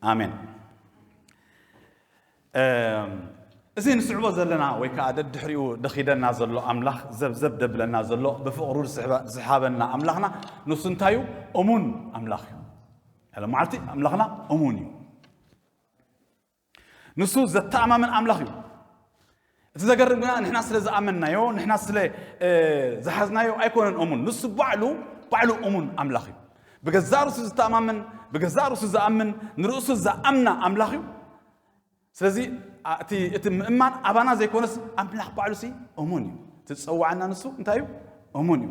ኣሜን። እዚ ንስዕቦ ዘለና ወይ ከዓ ደድሕሪኡ ደኺደና ዘሎ ኣምላኽ፣ ዘብዘብ ደብለና ዘሎ፣ ብፍቕሩ ዝስሓበና ኣምላኽና፣ ንሱ እንታይ እዩ? እሙን ኣምላኽ እዩ። ሎም መዓልቲ ኣምላኽና እሙን እዩ። ንሱ ዘተኣማምን ኣምላኽ እዩ። እቲ ዘገርም ግና ንሕና ስለ ዝኣመንናዮ፣ ንሕና ስለ ዝሓዝናዮ ኣይኮነን እሙን። ንሱ ባዕሉ ባዕሉ እሙን ኣምላኽ እዩ። ብገዛእ ርእሱ ዝተኣማምን፣ ብገዛእ ርእሱ ዝኣምን፣ ንርእሱ ዝኣምና ኣምላኽ እዩ። ስለዚ እቲ ምእማን ኣባና ዘይኮነስ ኣምላኽ ባዕሉሲ እሙን እዩ። እቲ ዝፀዋዓና ንሱ እንታይ እዩ? እሙን እዩ።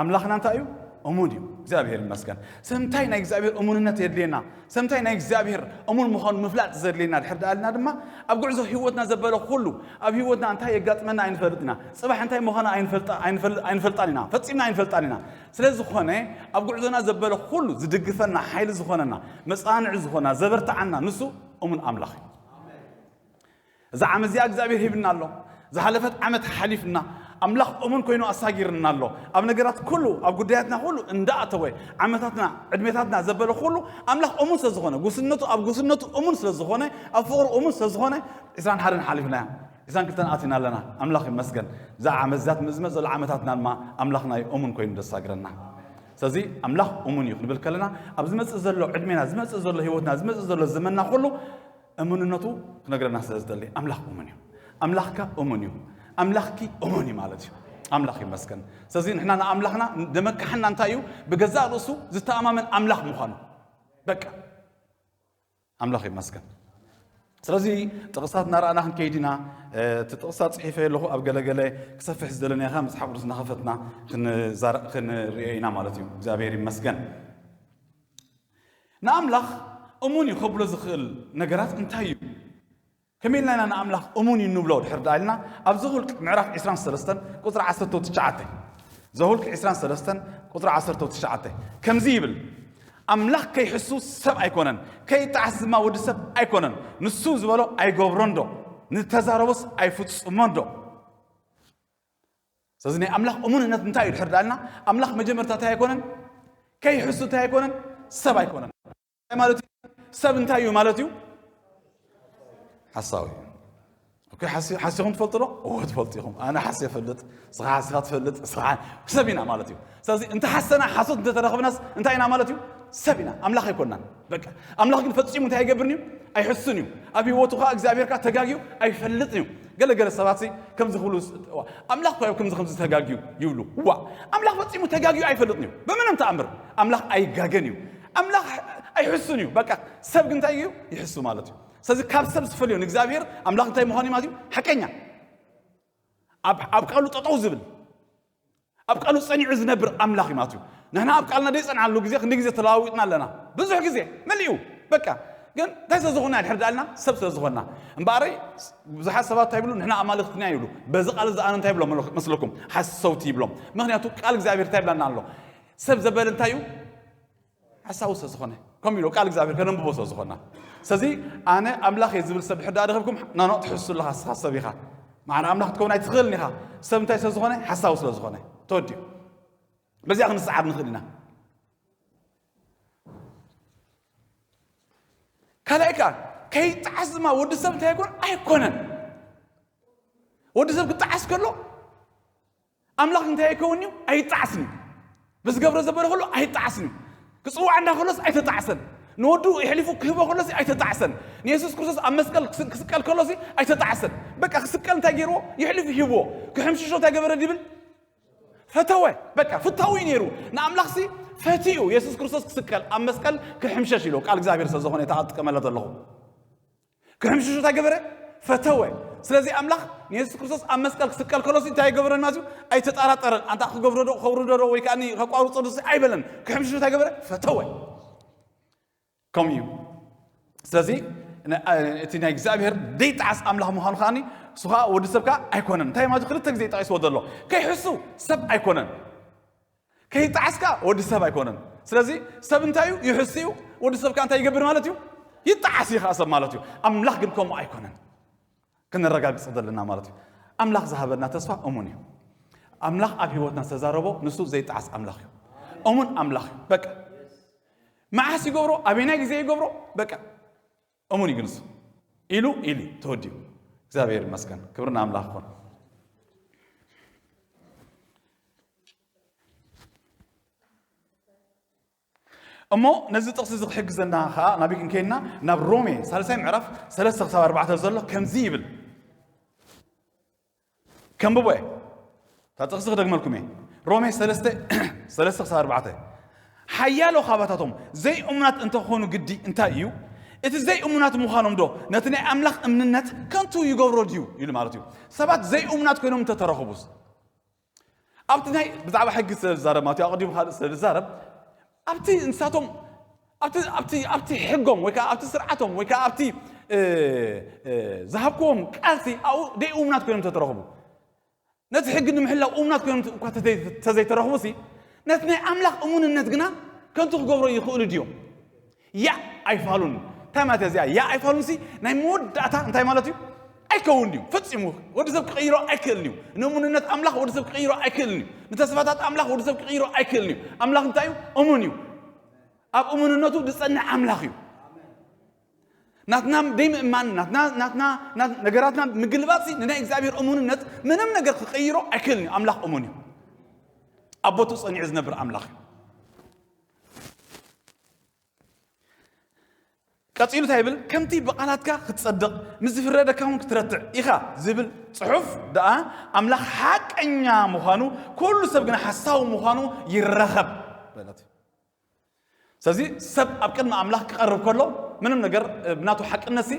ኣምላኽና እንታይ እዩ? እሙን እዩ። እግዚኣብሔር ይመስገን። ሰምታይ ናይ እግዚኣብሔር እሙንነት የድልየና። ሰምታይ ናይ እግዚኣብሔር እሙን ምዃኑ ምፍላጥ ዘድልየና ድሕር ደኣልና ድማ ኣብ ጉዕዞ ህይወትና ዘበለ ኩሉ፣ ኣብ ህይወትና እንታይ የጋጥመና ኣይንፈልጥ ኢና። ፅባሕ እንታይ ምዃና ኣይንፈልጣን ኢና። ፈፂምና ኣይንፈልጣን ኢና። ስለ ዝኾነ ኣብ ጉዕዞና ዘበለ ኩሉ ዝድግፈና፣ ሓይሊ ዝኾነና፣ መፃንዒ ዝኾና፣ ዘበርትዓና ንሱ እሙን ኣምላኽ እዩ። እዛ ዓመት እዚኣ እግዚኣብሔር ሂብና ኣሎ። ዝሓለፈት ዓመት ሓሊፍና ኣምላኽ እሙን ኮይኑ ኣሳጊርና ኣሎ። ኣብ ነገራት ኩሉ፣ ኣብ ጉዳያትና ኩሉ እንዳኣተወ ዓመታትና፣ ዕድሜታትና ዘበለ ኩሉ ኣምላኽ እሙን ስለ ዝኾነ፣ ጉስነቱ ኣብ ጉስነቱ እሙን ስለ ዝኾነ፣ ኣብ ፍቕሩ እሙን ስለ ዝኾነ፣ ዕስራን ሓደን ሓሊፍናያ፣ ዕስራን ክልተን ኣቲና ኣለና። ኣምላኽ ይመስገን። እዛ ዓመት እዚኣ ትምዝመፅ ዘሎ ዓመታትና ድማ ኣምላኽና እዩ እሙን ኮይኑ ደሳግረና። ስለዚ ኣምላኽ እሙን እዩ ክንብል ከለና ኣብ ዝመፅእ ዘሎ ዕድሜና፣ ዝመፅእ ዘሎ ህይወትና፣ ዝመፅእ ዘሎ ዘመንና ኩሉ እሙንነቱ ክነግረና ስለ ዝደሊ ኣምላኽ እሙን እዩ። ኣምላኽካ እሙን እዩ። ኣምላኽኪ እሙን እዩ ማለት እዩ። ኣምላኽ ይመስገን። ስለዚ ንሕና ንኣምላኽና ደመካሕና እንታይ እዩ? ብገዛእ ርእሱ ዝተኣማመን ኣምላኽ ምዃኑ። በቃ ኣምላኽ ይመስገን። ስለዚ ጥቕስታት እናረኣና ክንከይድ ኢና። እቲ ጥቕስታት ጽሒፈ ኣለኹ ኣብ ገለገለ ክሰፍሕ ዝደለና ኢኻ መጽሓፍ ቅዱስ እናኸፈትና ክንዛረ- ክንርእዮ ኢና ማለት እዩ። እግዚኣብሔር ይመስገን። ንኣምላኽ እሙን እዩ ከብሎ ዝኽእል ነገራት እንታይ እዩ? ከመይ ኢልና ኢና ንኣምላኽ እሙን እዩ እንብሎ ድሕር ደኣ ኢልና ኣብ ዘሁልቅ ምዕራፍ ዕስራን ሰለስተን ቁጽሪ ዓሰርተ ትሽዓተ፣ ዘሁልቅ ዕስራን ሰለስተን ቁጽሪ ዓሰርተ ትሽዓተ ከምዚ ይብል፣ ኣምላኽ ከይሕሱ ሰብ ኣይኮነን፣ ከይጠዓስ ድማ ወዲ ሰብ ኣይኮነን። ንሱ ዝበሎ ኣይገብሮን ዶ? ንተዛረቦስ ኣይፍጽሞን ዶ? ስለዚ ናይ ኣምላኽ እሙንነት እንታይ እዩ ድሕር ደኣልና? ኣምላኽ መጀመርታ እንታይ ኣይኮነን? ከይሕሱ እንታይ ኣይኮነን? ሰብ ኣይኮነን። እንታይ ማለት እዩ? ሰብ እንታይ እዩ ማለት እዩ? ሓሳዊ እዩ። ኦኬ፣ ሓሲ- ሓሲኹም ትፈልጡ ዶ? እዎ ትፈልጡ ኢኹም። ኣነ ሓሲ እፈልጥ፣ ንስኻ ሓሲኻ ትፈልጥ፣ ንስኻ ሰብ ኢና ማለት እዩ። ስለዚ እንተ ሓሰና ሓሶት እንተተረኽብናስ እንታይ ኢና ማለት እዩ? ሰብ ኢና፣ ኣምላኽ ኣይኮናን። በቃ ኣምላኽ ግን ፈጺሙ እንታይ ኣይገብርን እዩ? ኣይሕሱን እዩ። ኣብ ህይወቱ ኸዓ እግዚኣብሔር ካ ተጋግዩ ኣይፈልጥን እዩ። ገለገለ ሰባት ሲ ከምዚ ክብሉ ስ- ዋ፣ ኣምላኽ እኮ ከምዚ ከምዚ ተጋግዩ ይብሉ። ዋ፣ ኣምላኽ ፈጺሙ ተጋግዩ ኣይፈልጥን እዩ ብምንም ተኣምር። ኣምላኽ ኣይጋገን እዩ። ኣምላኽ ኣይሕሱን እዩ። በቃ ሰብ ግን እንታይ እዩ? ይሕሱ ማለት እዩ። ስለዚ ካብ ሰብ ዝፈልዮ ንእግዚኣብሔር ኣምላኽ እንታይ ምዃኑ እዩ ማለት እዩ? ሓቀኛ፣ ኣብ ኣብ ቃሉ ጠጠው ዝብል፣ ኣብ ቃሉ ጸኒዑ ዝነብር ኣምላኽ እዩ ማለት እዩ። ንሕና ኣብ ቃልና ዘይጸንዓሉ ግዜ ክንደይ ግዜ ተለዋዊጥና ኣለና? ብዙሕ ግዜ መሊኡ። በቃ ግን እንታይ ስለ ዝኾንና ድሕር ደኣልና? ሰብ ስለ ዝኾንና። እምበኣረይ ብዙሓት ሰባት እንታይ ይብሉ? ንሕና ኣማልኽትና ይብሉ። በዚ ቃል እዚ ኣነ እንታይ ይብሎም መስለኩም? ሓሰውቲ ይብሎም። ምኽንያቱ ቃል እግዚኣብሔር እንታይ ይብለና ኣሎ? ሰብ ዘበለ እንታይ እዩ? ሓሳዊ ስለ ዝኾነ፣ ከምኡ ኢሉ ቃል እግዚኣብሔር ከነንብቦ ስለ ዝኾና። ስለዚ ኣነ ኣምላኽ እየ ዝብል ሰብ ድሕር ደኣ ረኺብኩም፣ ናኖ ትሕሱ ኣለኻ፣ ንስኻ ሰብ ኢኻ። ማዕረ ኣምላኽ ክትከውን ኣይትኽእልን ኢኻ። ሰብ እንታይ ስለ ዝኾነ? ሓሳዊ ስለ ዝኾነ ተወዲኡ። በዚኣ ክንሰዓር ንኽእል ኢና። ካልኣይ ከኣ ከይጠዓስ ድማ ወዲ ሰብ እንታይ ኣይኮን ኣይኮነን። ወዲ ሰብ ክጠዓስ ከሎ ኣምላኽ እንታይ ኣይከውን እዩ? ኣይጣዓስን እዩ። ብዝገብሮ ዘበለ ከሎ ኣይጣዓስን እዩ። ክጽዋዕ እንዳ ከሎስ ኣይተጣዕሰን። ንወዱ የሕሊፉ ክህቦ ከሎሲ ኣይተጣዕሰን። ንየሱስ ክርስቶስ ኣብ መስቀል ክስ- ክስቀል ከሎሲ ኣይተጣዕሰን። በቃ ክስቀል እንታይ ገይርዎ? የሕሊፉ ሂብዎ። ክሕምሽሾ እንታይ ገበረ ዲብል? ፈተወ። በቃ ፍታዊ እዩ ነይሩ። ንኣምላኽሲ ፈትዩ የሱስ ክርስቶስ ክስቀል ኣብ መስቀል ክሕምሸሽ ኢሉ ቃል እግዚኣብሔር ስለ ዝኾነ እታ ቃል ጥቀመላ ዘለኹ። ክሕምሽሹ እንታይ ገበረ? ፈተወ። ስለዚ ኣምላኽ ንየሱስ ክርስቶስ ኣብ መስቀል ክስቀል ከሎሲ እንታይ ኣይገበረን ማለት እዩ? ኣይተጠራጠረን። ኣንታ ክገብሮ ዶ ከውርዶ ዶ ወይ ከዓ ከቋርጾ ዶ ኣይበለን። ክሕምሽሹ እንታይ ገበረ? ፈተወ። ከምኡ እዩ። ስለዚ ነ- እቲ ናይ እግዚኣብሔር ደይጠዓስ ኣምላኽ ምዃኑ ከዓኒ እሱ ከዓ ወዲ ሰብ ከዓ ኣይኮነን። እንታይ ማለት እዩ? ክልተ ግዜ ጠቂስዎ ዘሎ ከይሕሱ ሰብ ኣይኮነን። ከይጠዓስካ ወዲ ሰብ ኣይኮነን። ስለዚ ሰብ እንታይ እዩ? ይሕሱ እዩ። ወዲ ሰብ ከ እንታይ ይገብር ማለት እዩ? ይጠዓስ እዩ ከኣ ሰብ ማለት እዩ። ኣምላኽ ግን ከምኡ ኣይኮነን። ክንረጋግጽ ዘለና ማለት እዩ። ኣምላኽ ዝሃበና ተስፋ እሙን እዩ። ኣምላኽ ኣብ ህይወትና ዝተዛረቦ ንሱ ዘይጠዓስ ኣምላኽ እዩ። እሙን ኣምላኽ እዩ። በቃ መዓስ ይገብሮ፣ ኣበይናይ ግዜ ይገብሮ፣ በቃ እሙን እዩ ግን እሱ ኢሉ ኢሉ ተወዲኡ። እግዚኣብሔር ይመስገን፣ ክብሪ ንኣምላኽ ይኹን። እሞ ነዚ ጥቕሲ እዚ ክሕግዘና ከዓ ናበይ ክንከይድና? ናብ ሮሜ ሳልሳይ ምዕራፍ ሰለስተ ክሳብ ኣርባዕተ ዘሎ ከምዚ ይብል። ከንብቦ እየ። እታ ጥቕሲ ክደግመልኩም እየ። ሮሜ ሰለስተ፣ ሰለስተ ክሳብ ኣርባዕተ። ሓያሎ ካባታቶም ዘይእሙናት እንተኾኑ ግዲ እንታይ እዩ? እቲ ዘይእሙናት ምዃኖም ዶ ነቲ ናይ ኣምላኽ እምንነት ከንቱ ይገብሮ ድዩ? ኢሉ ማለት እዩ። ሰባት ዘይእሙናት ኮይኖም እንተተረኽቡስ? ኣብቲ ናይ ብዛዕባ ሕጊ ስለ ዝዛረብ ማለት እዩ፣ ኣቐዲሙ ካልእ ስለ ዝዛረብ፣ ኣብቲ ንሳቶም ኣብቲ ኣብቲ ኣብቲ ሕጎም ወይ ከዓ ኣብቲ ስርዓቶም ወይ ከዓ ኣብቲ እ፣ እ፣ ዝሃብክዎም ቃልሲ ኣብኡ ደይእሙናት ኮይኖም ተተረኽቡ፣ ነቲ ሕጊ ንምሕላው እሙናት ኮይኖም እኳ ተዘይ- ተዘይተረኽቡ ሲ ነቲ ናይ ኣምላኽ እሙንነት ግና ከንቱ ክገብሮ ይኽእሉ ድዮም? ያ ኣይፋሉን። እንታይ ማለት እያ እዚኣ? ያ ኣይፋሉን ሲ ናይ መወዳእታ እንታይ ማለት እዩ? ኣይከውን ድዩ? ፈጺሙ ወዲ ሰብ ክቕይሮ ኣይክእልን እዩ። ንእሙንነት ኣምላኽ ወዲ ሰብ ክቕይሮ ኣይክእልን እዩ። ንተስፋታት ኣምላኽ ወዲ ሰብ ክቕይሮ ኣይክእልን እዩ። ኣምላኽ እንታይ እዩ? እሙን እዩ። ኣብ እሙንነቱ ዝጸንዕ ኣምላኽ እዩ። ናትና ደይምእማን፣ ናትና ናትና ናት- ነገራትና ምግልባጥ ሲ ንናይ እግዚኣብሔር እሙንነት ምንም ነገር ክቕይሮ ኣይክእልን እዩ። ኣምላኽ እሙን እዩ። ኣብ ቦትኡ ጸኒዑ ዝነብር ኣምላኽ እዩ። ቀጺሉ እንታይ ይብል? ከምቲ ብቓላትካ ክትጸድቕ ምስ ዝፍረደካ እውን ክትረትዕ ኢኻ ዝብል ጽሑፍ ደኣ ኣምላኽ ሓቀኛ ምዃኑ፣ ኩሉ ሰብ ግና ሓሳዊ ምዃኑ ይረኸብ በለት። ስለዚ ሰብ ኣብ ቅድሚ ኣምላኽ ክቐርብ ከሎ ምንም ነገር እ፣ ብናቱ ሓቅነት ሲ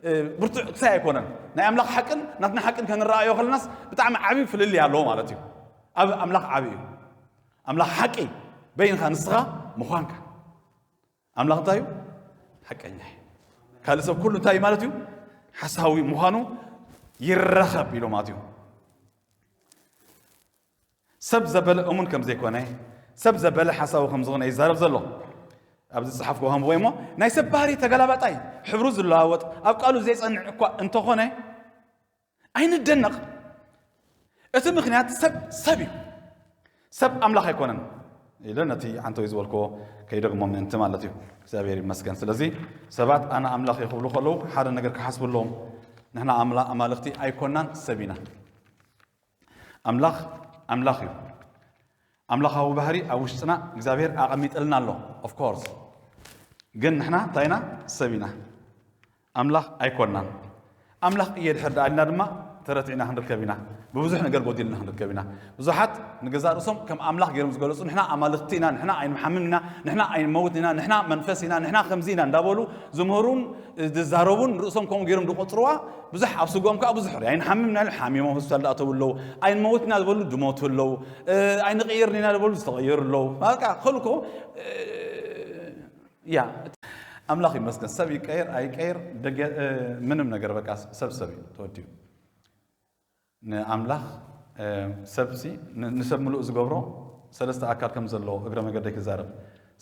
እ፣ ብርቱዕ ክሳይ ኣይኮነን። ናይ ኣምላኽ ሓቅን ናትና ሓቅን ከንረኣዮ ከለናስ ብጣዕሚ ዓብዪ ፍልልይ ኣለዎ ማለት እዩ። ኣብ ኣምላኽ ዓብዪ እዩ። ኣምላኽ ሓቂ በይንኻ ንስኻ ምዃንካ። ኣምላኽ እንታይ እዩ? ሓቀኛ እዩ። ካልእ ሰብ ኩሉ እንታይ እዩ ማለት እዩ? ሓሳዊ ምዃኑ ይረኸብ ኢሉ ማለት እዩ። ሰብ ዘበለ እሙን ከም ዘይኮነ፣ ሰብ ዘበለ ሓሳዊ ከም ዝኾነ ይዛረብ ዘሎ። ኣብዚ ዝጸሓፍኩ ከንብቦ እሞ ናይ ሰብ ባህሪ ተገላባጣይ፣ ሕብሩ ዝለዋወጥ፣ ኣብ ቃሉ ዘይጸንዕ እኳ እንተኾነ ኣይንደነቕ። እቲ ምኽንያት ሰብ ሰብ እዩ፣ ሰብ ኣምላኽ ኣይኮነን ኢለ ነቲ ዓንተወይ ዝበልክዎ ከይደግሞ ምእንቲ ማለት እዩ። እግዚኣብሔር ይመስገን። ስለዚ ሰባት ኣነ ኣምላኽ እየ ክብሉ ከለዉ ሓደ ነገር ክሓስቡ ኣለዎም። ንሕና ኣምላ- ኣማልኽቲ ኣይኮናን፣ ሰብ ኢና። ኣምላኽ ኣምላኽ እዩ። ኣምላኻዊ ባህሪ ኣብ ውሽጥና እግዚኣብሔር ኣቐሚጥልና ኣሎ። Of course ግን ንሕና እንታይ ኢና? ሰብ ኢና። ኣምላኽ ኣይኮናን። ኣምላኽ እየ ድሕር ደኣ ኢልና ድማ ተረቲዕና ክንርከብ ኢና። ብብዙሕ ነገር ጎዲልና ክንርከብ ኢና። ብዙሓት ንገዛእ ርእሶም ከም ኣምላኽ ገይሮም ዝገለጹ፣ ንሕና ኣማልኽቲ ኢና፣ ንሕና ኣይንሓምም ኢና፣ ንሕና ኣይንመውት ኢና፣ ንሕና መንፈስ ኢና፣ ንሕና ከምዚ ኢና እንዳበሉ ዝምህሩን ዝዛረቡን ንርእሶም ከምኡ ገይሮም ዝቆጽርዋ ብዙሕ ኣብ ስጎም ከዓ ብዙሕ ርያ ኣይንሓምም ኢና ሓሚሞም ሆስፒታል ዝኣተዉ ኣለዉ። ኣይንመውት ኢና ዝበሉ ዝሞቱ ኣለዉ። እ፣ ኣይንቕየር ኢና ዝበሉ ዝተቐየሩ ኣለዉ። በቃ ከልኮ እ፣ ያ ኣምላኽ ይመስገን። ሰብ ይቀየር ኣይቀየር ደገ እ፣ ምንም ነገር በቃ ሰብ ሰብ እዩ ተወዲኡ። ንኣምላኽ እ፣ ሰብሲ ን- ንሰብ ምሉእ ዝገብሮ ሰለስተ ኣካል ከም ዘለዎ እግረ መገደይ ክዛረብ።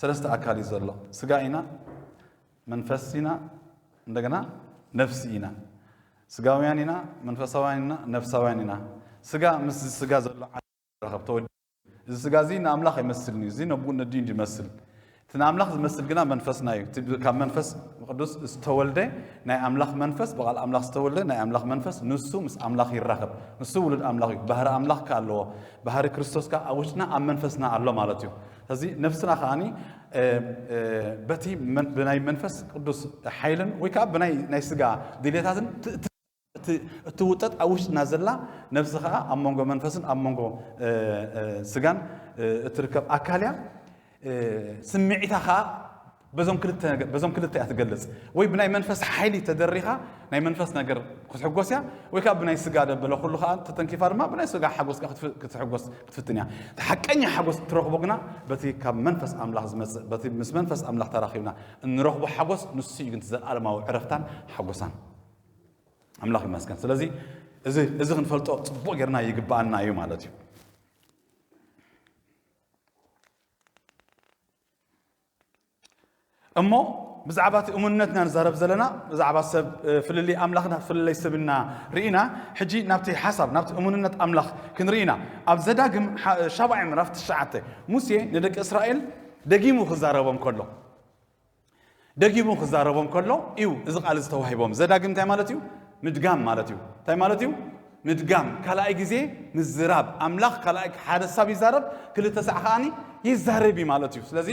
ሰለስተ ኣካል እዩ ዘሎ። ስጋ ኢና፣ መንፈስ ኢና፣ እንደገና ነፍሲ ኢና። ስጋውያን ኢና፣ መንፈሳውያን ኢና፣ ነፍሳውያን ኢና። ስጋ ምስ ስጋ ዘሎ ዓለም ይራኸብ ተወዲ እዚ ስጋ እዚ ንኣምላኽ ኣይመስልን እዩ። እዚ ነብኡ ነዲኡ እንዲ ይመስል። እቲ ንኣምላኽ ዝመስል ግና መንፈስና እዩ። እቲ ብ- ካብ መንፈስ ቅዱስ ዝተወልደ ናይ ኣምላኽ መንፈስ፣ ብቓል ኣምላኽ ዝተወልደ ናይ ኣምላኽ መንፈስ፣ ንሱ ምስ ኣምላኽ ይራኸብ። ንሱ ውሉድ ኣምላኽ እዩ። ባህሪ ኣምላኽ ከ ኣለዎ። ባህሪ ክርስቶስ ከ ኣብ ውሽጥና ኣብ መንፈስና ኣሎ ማለት እዩ። ስለዚ ነፍስና ከኣኒ እ፣ እ፣ በቲ መን- ብናይ መንፈስ ቅዱስ ሓይልን ወይ ከዓ ብናይ ናይ ስጋ ድሌታትን ት- ት- እቲ እትውጠጥ ኣብ ውሽጥና ዘላ ነፍሲ ኸዓ ኣብ መንጎ መንፈስን ኣብ መንጎ እ፣ እ፣ ስጋን እ፣ እትርከብ ኣካል እያ። እ፣ ስምዒታ ኸዓ በዞም ክልተ ነገ- በዞም ክልተ እያ ትገልጽ። ወይ ብናይ መንፈስ ሓይሊ ተደሪኻ ናይ መንፈስ ነገር ክትሕጎስ እያ፣ ወይ ከዓ ብናይ ስጋ ደበለ ኩሉ ኸዓ ተተንኪፋ ድማ ብናይ ስጋ ሓጎስ ከዓ ክትፍ- ክትሕጎስ ክትፍትን እያ። እቲ ሓቀኛ ሓጎስ እትረኽቦ ግና በቲ ካብ መንፈስ ኣምላኽ ዝመጽእ፣ በቲ ምስ መንፈስ ኣምላኽ ተራኺብና እንረኽቦ ሓጎስ ንሱ እዩ። ግን እቲ ዘለኣለማዊ ዕረፍታን ሓጎሳን ኣምላኽ ይመስገን። ስለዚ እዚ እዚ ክንፈልጦ ጽቡቕ ጌርና ይግብኣና እዩ ማለት እዩ። እሞ ብዛዕባ እቲ እሙንነትና ንዛረብ ዘለና ብዛዕባ ሰብ እ፣ ፍልልይ ኣምላኽና ፍልልይ ሰብና ርኢና፣ ሕጂ ናብቲ ሓሳብ ናብቲ እሙንነት ኣምላኽ ክንርኢና። ኣብ ዘዳግም ሓ- ሻብዓይ ምዕራፍ ትሽዓተ ሙሴ ንደቂ እስራኤል ደጊሙ ክዛረቦም ከሎ ደጊሙ ክዛረቦም ከሎ እዩ እዚ ቃል ዝተዋሂቦም። ዘዳግም እንታይ ማለት እዩ? ምድጋም ማለት እዩ። እንታይ ማለት እዩ? ምድጋም፣ ካልኣይ ግዜ ምዝራብ። ኣምላኽ ካልኣይ ሓደ ሳብ ይዛረብ፣ ክልተ ሳዕ ከኣኒ ይዛረብ እዩ ማለት እዩ። ስለዚ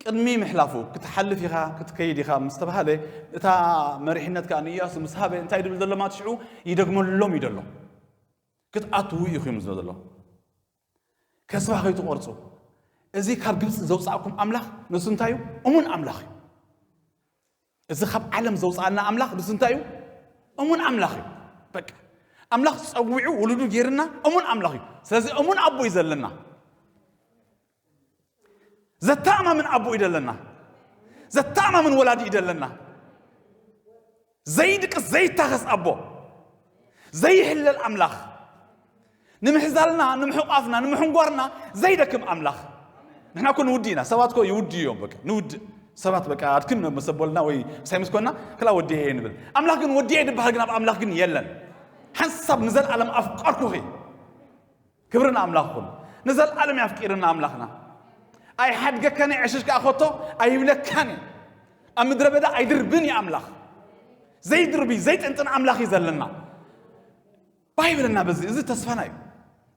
ቅድሚ ምሕላፉ ክትሓልፍ ኢኻ፣ ክትከይድ ኢኻ ምስ ተባሃለ፣ እታ መሪሕነት ከኣ ንኢያሱ ምስ ሃበ እንታይ ድብል ዘሎ ማትሽዑ ይደግመሎም እዩ ደሎ። ክትኣትዉ ኢኹም ዝብል ዘሎ። ከስባ ከይትቆርጹ። እዚ ካብ ግብጺ ዘውጻእኩም ኣምላኽ ንሱ እንታይ እዩ? እሙን ኣምላኽ እዩ። እዚ ካብ ዓለም ዘውጻእና ኣምላኽ ንሱ እንታይ እዩ? እሙን ኣምላኽ እዩ። በቃ ኣምላኽ ጸዊዑ ውሉዱ ጌርና እሙን ኣምላኽ እዩ። ስለዚ እሙን ኣቦ እዩ ዘለና። ዘተኣማምን ኣቦ እዩ ዘለና። ዘተኣማምን ወላዲ እዩ ዘለና። ዘይድቅስ ዘይታኸስ ኣቦ፣ ዘይሕለል ኣምላኽ፣ ንምሕዛልና፣ ንምሕቋፍና፣ ንምሕንጓርና ዘይደክም ኣምላኽ። ንሕና እኮ ንውዲ ኢና፣ ሰባት እኮ ይውዲ እዮም። በቃ ንውዲ ሰባት በቃ ኣድክም መሰቦልና ወይ ሳይምስ ኮና ክላ ወዲ እየ ንብል። ኣምላኽ ግን ወዲ እየ ድበሃል ግን ኣብ ኣምላኽ ግን የለን። ሓንሳብ ንዘለኣለም ኣፍቀርኩኺ። ክብሪ ንኣምላኽ ይኹን። ንዘለኣለም ያፍቂርና ኣምላኽና። ኣይሓድገካን፣ ዕሽሽ ከኣ ከቶ ኣይብለካን እዩ። ኣብ ምድረ በዳ ኣይድርብን እዩ ኣምላኽ። ዘይድርቢ ዘይጥንጥን ኣምላኽ እዩ ዘለና። ባይብልና በዚ፣ እዚ ተስፋና እዩ።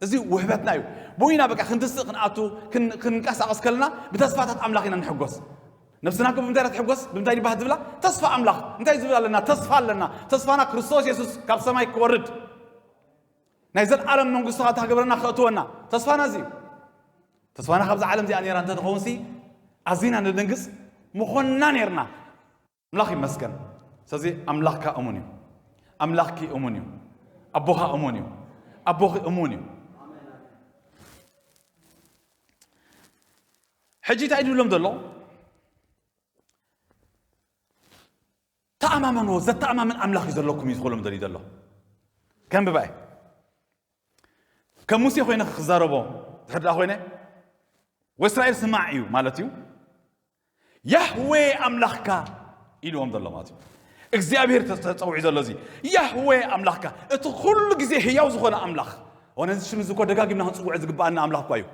እዚ ውህበትና እዩ። ብኡ ኢና በቃ ክንትስእ፣ ክንኣቱ፣ ክን-፣ ክንንቀሳቐስ ከለና ብተስፋታት ኣምላኽ ኢና ንሕጎስ። ነብስና እኮ ብምንታይ እያ ትሕጎስ? ብምንታይ ድባህ ትብላ? ተስፋ ኣምላኽ። እንታይ ዝብል ኣለና? ተስፋ ኣለና። ተስፋና ክርስቶስ የሱስ ካብ ሰማይ ክወርድ፣ ናይ ዘልኣለም መንግስቱ ካብ ሃገርና ከእትወና። ተስፋና እዚ እዩ። ተስፋና ካብዛ ዓለም እዚኣ ነይራ እንተትኸውን ሲ ኣዚና ንደንግጽ ምኾንና ነይርና። ኣምላኽ ይመስገን። ስለዚ ኣምላኽካ እሙን እዩ። ኣምላኽኪ እሙን እዩ። ኣቦኻ እሙን እዩ። ኣቦኺ እሙን እዩ። ሕጂ እንታይ ድብሎም ዘሎ? ተኣማመንዎ፣ ዘተኣማምን ኣምላኽ እዩ ዘለኩም እዩ ዝብሎም ደልዩ ዘሎ። ከም ብባይ ከም ሙሴ ኮይነ ክዛረቦ ድሕር ደኣ ኮይነ፣ ወእስራኤል ስማዕ እዩ ማለት እዩ። ያህዌ ኣምላኽካ ኢልዎም ዘሎ ማለት እዩ። እግዚኣብሔር ተ-፣ ተጸውዒ ዘሎ እዚ ያህዌ ኣምላኽካ፣ እቲ ኩሉ ግዜ ህያው ዝኾነ ኣምላኽ። ወነዚ ሽም እዚ እኮ ደጋጊምና ክንጽውዖ ዝግብኣና ኣምላኽ እኳ እዩ።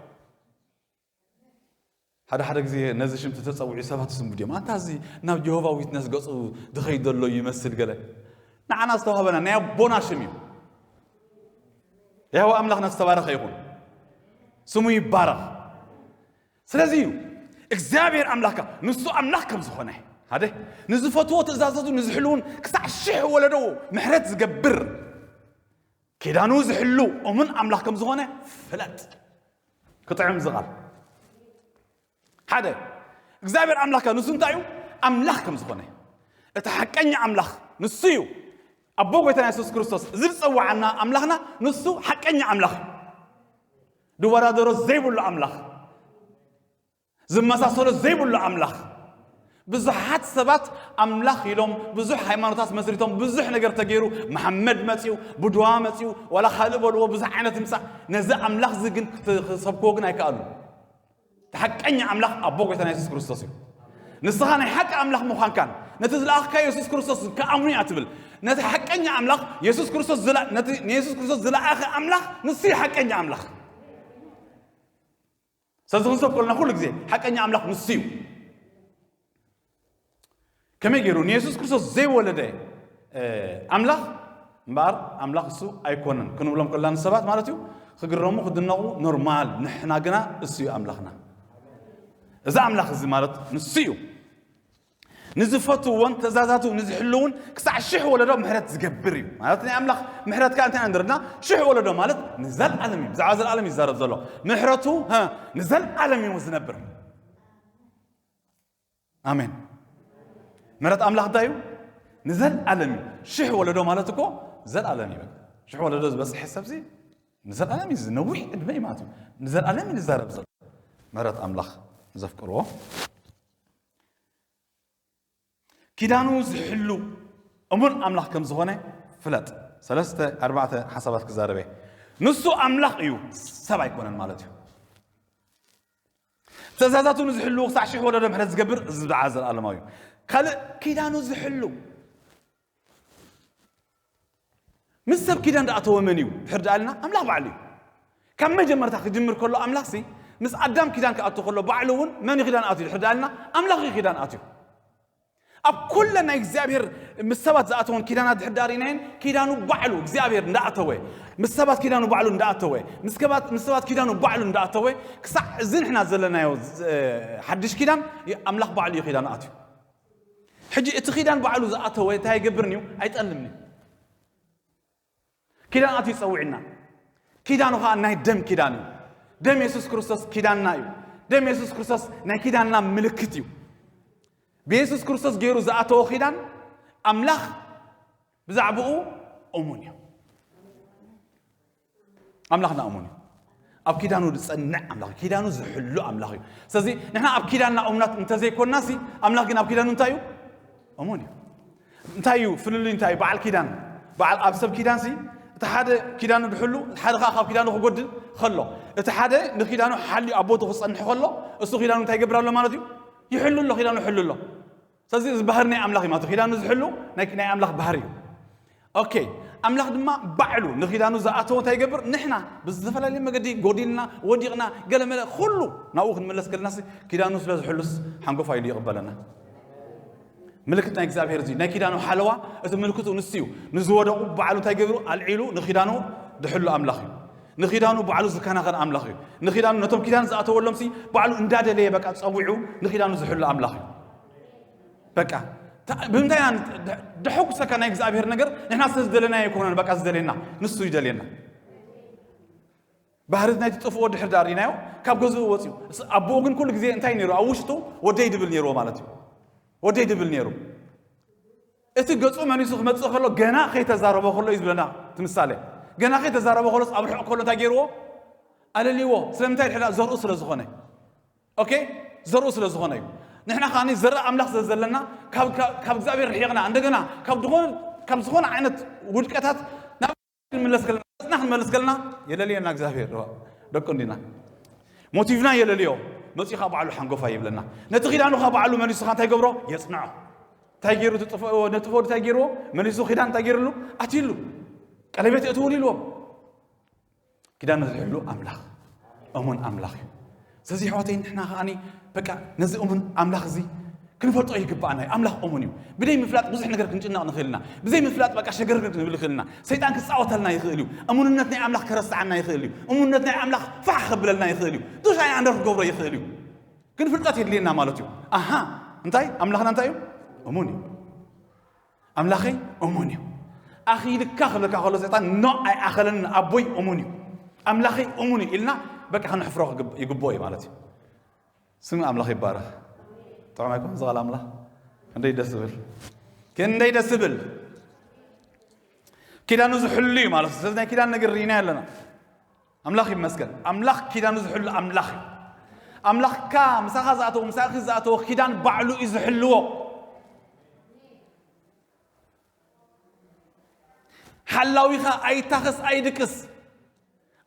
ሓደ ሓደ ግዜ ነዚ ሽም ተተጸውዒ ሰባት ይስንብዱ እዮም። ኣንታ እዚ ናብ ጀሆቫ ዊትነስ ገጹ ዝኸይድ ዘሎ ይመስል ገለ። ንዓና ዝተዋህበና ናይ ኣቦና ሽም እዩ። ያህዌ ኣምላኽና ዝተባረኸ ይኹን። ስሙ ይባረኽ። ስለዚ እዩ እግዚኣብሔር ኣምላኽካ፣ ንሱ ኣምላኽ ከም ዝኾነ፣ ሓደ ንዝፈትዎ ትእዛዛቱ ንዝሕልውን ክሳዕ ሽሕ ወለዶ ምሕረት ዝገብር፣ ኪዳኑ ዝሕሉ እሙን ኣምላኽ ከም ዝኾነ ፍለጥ። ክጥዕም እዚ ቃል። ሓደ እግዚኣብሔር ኣምላኽካ ንሱ እንታይ እዩ? ኣምላኽ ከም ዝኾነ። እቲ ሓቀኛ ኣምላኽ ንሱ እዩ። ኣቦ ጎይታና የሱስ ክርስቶስ እዚ ዝጸዋዓና ኣምላኽና ንሱ ሓቀኛ ኣምላኽ እዩ። ድወዳደሮ ዘይብሉ ኣምላኽ፣ ዝመሳሰሎ ዘይብሉ ኣምላኽ። ብዙሓት ሰባት ኣምላኽ ኢሎም ብዙሕ ሃይማኖታት መስሪቶም፣ ብዙሕ ነገር ተገይሩ፣ መሓመድ መጺኡ፣ ቡድዋ መጺኡ፣ ዋላ ካልእ በልዎ፣ ብዙሕ ዓይነት ይምጻእ። ነዚ ኣምላኽ እዚ ግን ክት-፣ ክሰብክዎ ግን ኣይከኣሉን። እቲ ሓቀኛ ኣምላኽ ኣቦ ጎይታና የሱስ ክርስቶስ እዩ። ንስኻ ናይ ሓቂ ኣምላኽ ምዃንካን ነቲ ዝለኣኽካ የሱስ ክርስቶስ ክኣምኑ እያ ትብል። ነቲ ሓቀኛ ኣምላኽ የሱስ ክርስቶስ ዝላ-፣ ነቲ ንየሱስ ክርስቶስ ዝለኣኸ ኣምላኽ ንሱ እዩ ሓቀኛ ኣምላኽ። ስለዚ ክንሰብኮ ከለና ኩሉ ግዜ ሓቀኛ ኣምላኽ ንሱ እዩ። ከመይ ገይሩ ንየሱስ ክርስቶስ ዘይወለደ፣ እ፣ ኣምላኽ እምበኣር ኣምላኽ እሱ ኣይኮነን ክንብሎም ከለና ንሰባት ማለት እዩ፣ ክግረሙ ክድነቑ ኖርማል። ንሕና ግና እሱ እዩ ኣምላኽና። እዚ ኣምላኽ እዚ ማለት ንሱ እዩ። ንዝፈትዎን ትእዛዛቱ ንዝሕልውን ክሳዕ ሽሕ ወለዶ ምሕረት ዝገብር እዩ። ማለት ናይ ኣምላኽ ምሕረት ከኣ እንታይ ንርና? ሽሕ ወለዶ ማለት ንዘለኣለም እዩ። ብዛዕባ ዘለኣለም እዩ ዝዛረብ ዘሎ። ምሕረቱ፣ ሀ፣ ንዘለኣለም እዩ ዝነብር። ኣሜን። ምሕረት ኣምላኽ እንታይ እዩ? ንዘለኣለም እዩ። ሽሕ ወለዶ ማለት እኮ ዘላለም እዩ። በቃ ሽሕ ወለዶ ዝበጽሐ ሰብዚ ንዘላለም እዩ፣ ነዊሕ ዕድመ እዩ ማለት እዩ። ንዘላለም እዩ ዝዛረብ ዘሎ። ምሕረት ኣምላኽ ንዘፍቅርዎ ኪዳኑ ዝሕሉ እሙን ኣምላኽ ከም ዝኾነ ፍለጥ። ሰለስተ ኣርባዕተ ሓሳባት ክዛረበ። ንሱ ኣምላኽ እዩ፣ ሰብ ኣይኮነን ማለት እዩ። ትእዛዛቱ ንዝሕልዉ ክሳዕ ሽሕ ወለዶ ምሕረት ዝገብር እዚ ደኣ ዘለኣለማዊ እዩ። ካልእ ኪዳኑ ዝሕሉ ምስ ሰብ ኪዳን ደኣ ተወ መን እዩ? ድሕር ደኣ ኢልና ኣምላኽ ባዕሉ እዩ። ካብ መጀመርታ ክጅምር ከሎ ኣምላኽሲ ምስ ኣዳም ኪዳን ክኣቱ ከሎ ባዕሉ እውን መን እዩ ኪዳን ኣትዩ? ድሕር ደኣ ኢልና ኣምላኽ እዩ ኪዳን ኣትዩ። ኣብ ኩለን ናይ እግዚኣብሔር ምስ ሰባት ዝኣተወን ኪዳናት ድሕር ዳር ኢናየን፣ ኪዳኑ ባዕሉ እግዚኣብሔር እንዳኣተወ፣ ምስ ሰባት ኪዳኑ ባዕሉ እንዳኣተወ፣ ምስ ሰባት፣ ምስ ሰባት ኪዳኑ ባዕሉ እንዳኣተወ፣ ክሳዕ እዚ ንሕና ዘለናዮ፣ እ፣ ሓድሽ ኪዳን፣ ኣምላኽ ባዕሉ እዩ ኪዳኑ ኣትዩ። ሕጂ እቲ ኪዳን ባዕሉ ዝኣተወ እንታይ ኣይገብርን እዩ? ኣይጠልምን እዩ። ኪዳን ኣትዩ ጸዊዕና። ኪዳኑ ኸኣ ናይ ደም ኪዳን እዩ። ደም የሱስ ክርስቶስ ኪዳንና እዩ። ደም የሱስ ክርስቶስ ናይ ኪዳንና ምልክት እዩ። ብየሱስ ክርስቶስ ገይሩ ዝኣተዎ ኪዳን ኣምላኽ ብዛዕባኡ እሙን እዩ። ኣምላኽና እሙን እዩ። ኣብ ኪዳኑ ዝጸንዕ ኣምላኽ እዩ። ኪዳኑ ዝሕሉ ኣምላኽ እዩ። ስለዚ ንሕና ኣብ ኪዳንና እሙናት እንተዘይኮንናሲ፣ ኣምላኽ ግን ኣብ ኪዳኑ እንታይ እዩ? እሙን እዩ። እንታይ እዩ ፍልልይ? እንታይ እዩ በዓል ኪዳን? በዓል ኣብ ሰብ ኪዳንሲ፣ እቲ ሓደ ኪዳኑ ድሕሉ፣ እቲ ሓደ ኸዓ ካብ ኪዳኑ ክጎድል ከሎ፣ እቲ ሓደ ንኪዳኑ ሓልዩ ኣብ ቦቱ ክጸንሕ ከሎ፣ እሱ ኪዳኑ እንታይ ይገብር ኣሎ ማለት እዩ? ይሕሉ ኣሎ፣ ኪዳኑ ይሕሉ ኣሎ። ስለዚ እዚ ባህሪ ናይ ኣምላኽ እዩ ማለት እዩ። ኪዳኑ ዝሕሉ ናይ፣ ናይ ኣምላኽ ባህሪ እዩ። ኦኬ፣ ኣምላኽ ድማ ባዕሉ ንኪዳኑ ዝኣተወ እንታይ ይገብር? ንሕና ብዝተፈላለየ መገዲ ጎዲልና፣ ወዲቕና፣ ገለመለ ኩሉ ናብኡ ክንምለስ ከለናሲ፣ ኪዳኑ ስለ ዝሕሉስ ሓንጎፋ ኢሉ ይቕበለና። ምልክት ናይ እግዚኣብሔር እዚ ናይ ኪዳኑ ሓለዋ፣ እቲ ምልክቱ ንሱ እዩ። ንዝወደቑ ባዕሉ እንታይ ገብሩ? ኣልዒሉ ንኪዳኑ ድሕሉ ኣምላኽ እዩ። ንኪዳኑ ባዕሉ ዝከናኸን ኣምላኽ እዩ። ንኪዳኑ ነቶም ኪዳን ዝኣተወሎምሲ ባዕሉ እንዳደለየ በቃ ጸዊዑ ንኪዳኑ ዝሕሉ ኣምላኽ እዩ። በቃ ታ-፣ ብምንታይ ኢና ን-፣ ድ-፣ ድሕጉሰካ ናይ እግዚኣብሔር ነገር? ንሕና ስለ ዝደለናዮ ኣይኮነን በቃ ዝደልየና፣ ንሱ ይደልየና። ባህሪ ናይቲ ጥፉእ ወዲ ድሕር ዳር ርኢናዮ፣ ካብ ገዝኡ ወፂኡ። እስ-፣ ኣቦኡ ግን ኩሉ ግዜ እንታይ ነይሩ? ኣብ ውሽጡ ወደይ ድብል ነይርዎ ማለት እዩ። ወደይ ድብል ነይሩ። እቲ ገፁ መሊሱ ክመፅእ ከሎ ገና ከይተዛረቦ ከሎ እዩ ዝብለና እቲ ምሳሌ። ገና ከይተዛረቦ ከሎስ ኣብ ርሑቕ ከሎ እንታይ ገይርዎ? ኣለልይዎ። ስለምንታይ? ድሕር ዘርኡ ስለ ዝኾነ። ኦኬ? ዘርኡ ስለ ዝኾነ እዩ። ንሕና ከኣ ዘርኢ ኣምላኽ ስለ ዘለና ካብ፣ ካብ፣ ካብ እግዚኣብሔር ርሒቕና፣ እንደገና ካብ ዝኾነ፣ ካብ ዝኾነ ዓይነት ውድቀታት ናብ ክንምለስ ከለና፣ ገጽና ክንመልስ ከለና የለልየና እግዚኣብሔር። ደቁ እንዲና። ሞቲቭና የለልዮ። መጺኡ ኸኣ ባዕሉ ሓንጎፋ ይብለና። ነቲ ኪዳኑ ኸኣ ባዕሉ መሊሱ ኸኣ እንታይ ይገብሮ? የጽንዖ። እንታይ ገይሩ? እቲ ጥፉእ፣ ነቲ ጥፉእ እንታይ ገይርዎ? መሊሱ ኪዳን እንታይ ገይርሉ? ኣትይሉ። ቀለቤት የእትውሉ ኢልዎም። ኪዳን ዝሕሉ ኣምላኽ፣ እሙን ኣምላኽ እዩ። ስለዚ ኣሕዋተይ ንሕና ከኣ በቃ ነዚ እሙን ኣምላኽ እዚ ክንፈልጦ ይግባኣና እዩ። ኣምላኽ እሙን እዩ። ብደይ ምፍላጥ ብዙሕ ነገር ክንጭነቕ ንኽእል ኢና። ብዘይ ምፍላጥ በቃ ሸገርገር ክንብል ንኽእል ኢና። ሰይጣን ክጻወተልና ይኽእል እዩ። እሙንነት ናይ ኣምላኽ ከረስዓና ይኽእል እዩ። እሙንነት ናይ ኣምላኽ ፋሕ ከብለልና ይኽእል እዩ። ዱሽ ኣይ ኣንደር ክገብሮ ይኽእል እዩ። ግን ፍልጠት የድልየና ማለት እዩ። ኣሃ፣ እንታይ? ኣምላኽና እንታይ እዩ? እሙን እዩ። ኣምላኸይ እሙን እዩ። ኣኺልካ ክብለካ ከሎ ሰይጣን፣ ኖ፣ ኣይኣኸለንን፣ ኣቦይ እሙን እዩ፣ ኣምላኸይ እሙን እዩ ኢልና በቃ ከነሕፍሮ ክግብ-፣ ይግብኦ እዩ ማለት እዩ። ስም ኣምላኽ ይባረኽ። ጥዑም ኣይኮን እዚ ቃል ኣምላኽ? ክንደይ ደስ ዝብል፣ ክንደይ ደስ ዝብል። ኪዳኑ ዝሕሉ እዩ ማለት እዩ። ስለዚ ናይ ኪዳን ነገር ርኢና ኣለና። ኣምላኽ ይመስገን። ኣምላኽ ኪዳኑ ዝሕሉ ኣምላኽ እዩ። ኣምላኽካ ምሳኻ ዝኣተዎ፣ ምሳኺ ዝኣተዎ ኪዳን ባዕሉ እዩ ዝሕልዎ። ሓላዊኻ ኣይታኸስ ኣይድቅስ።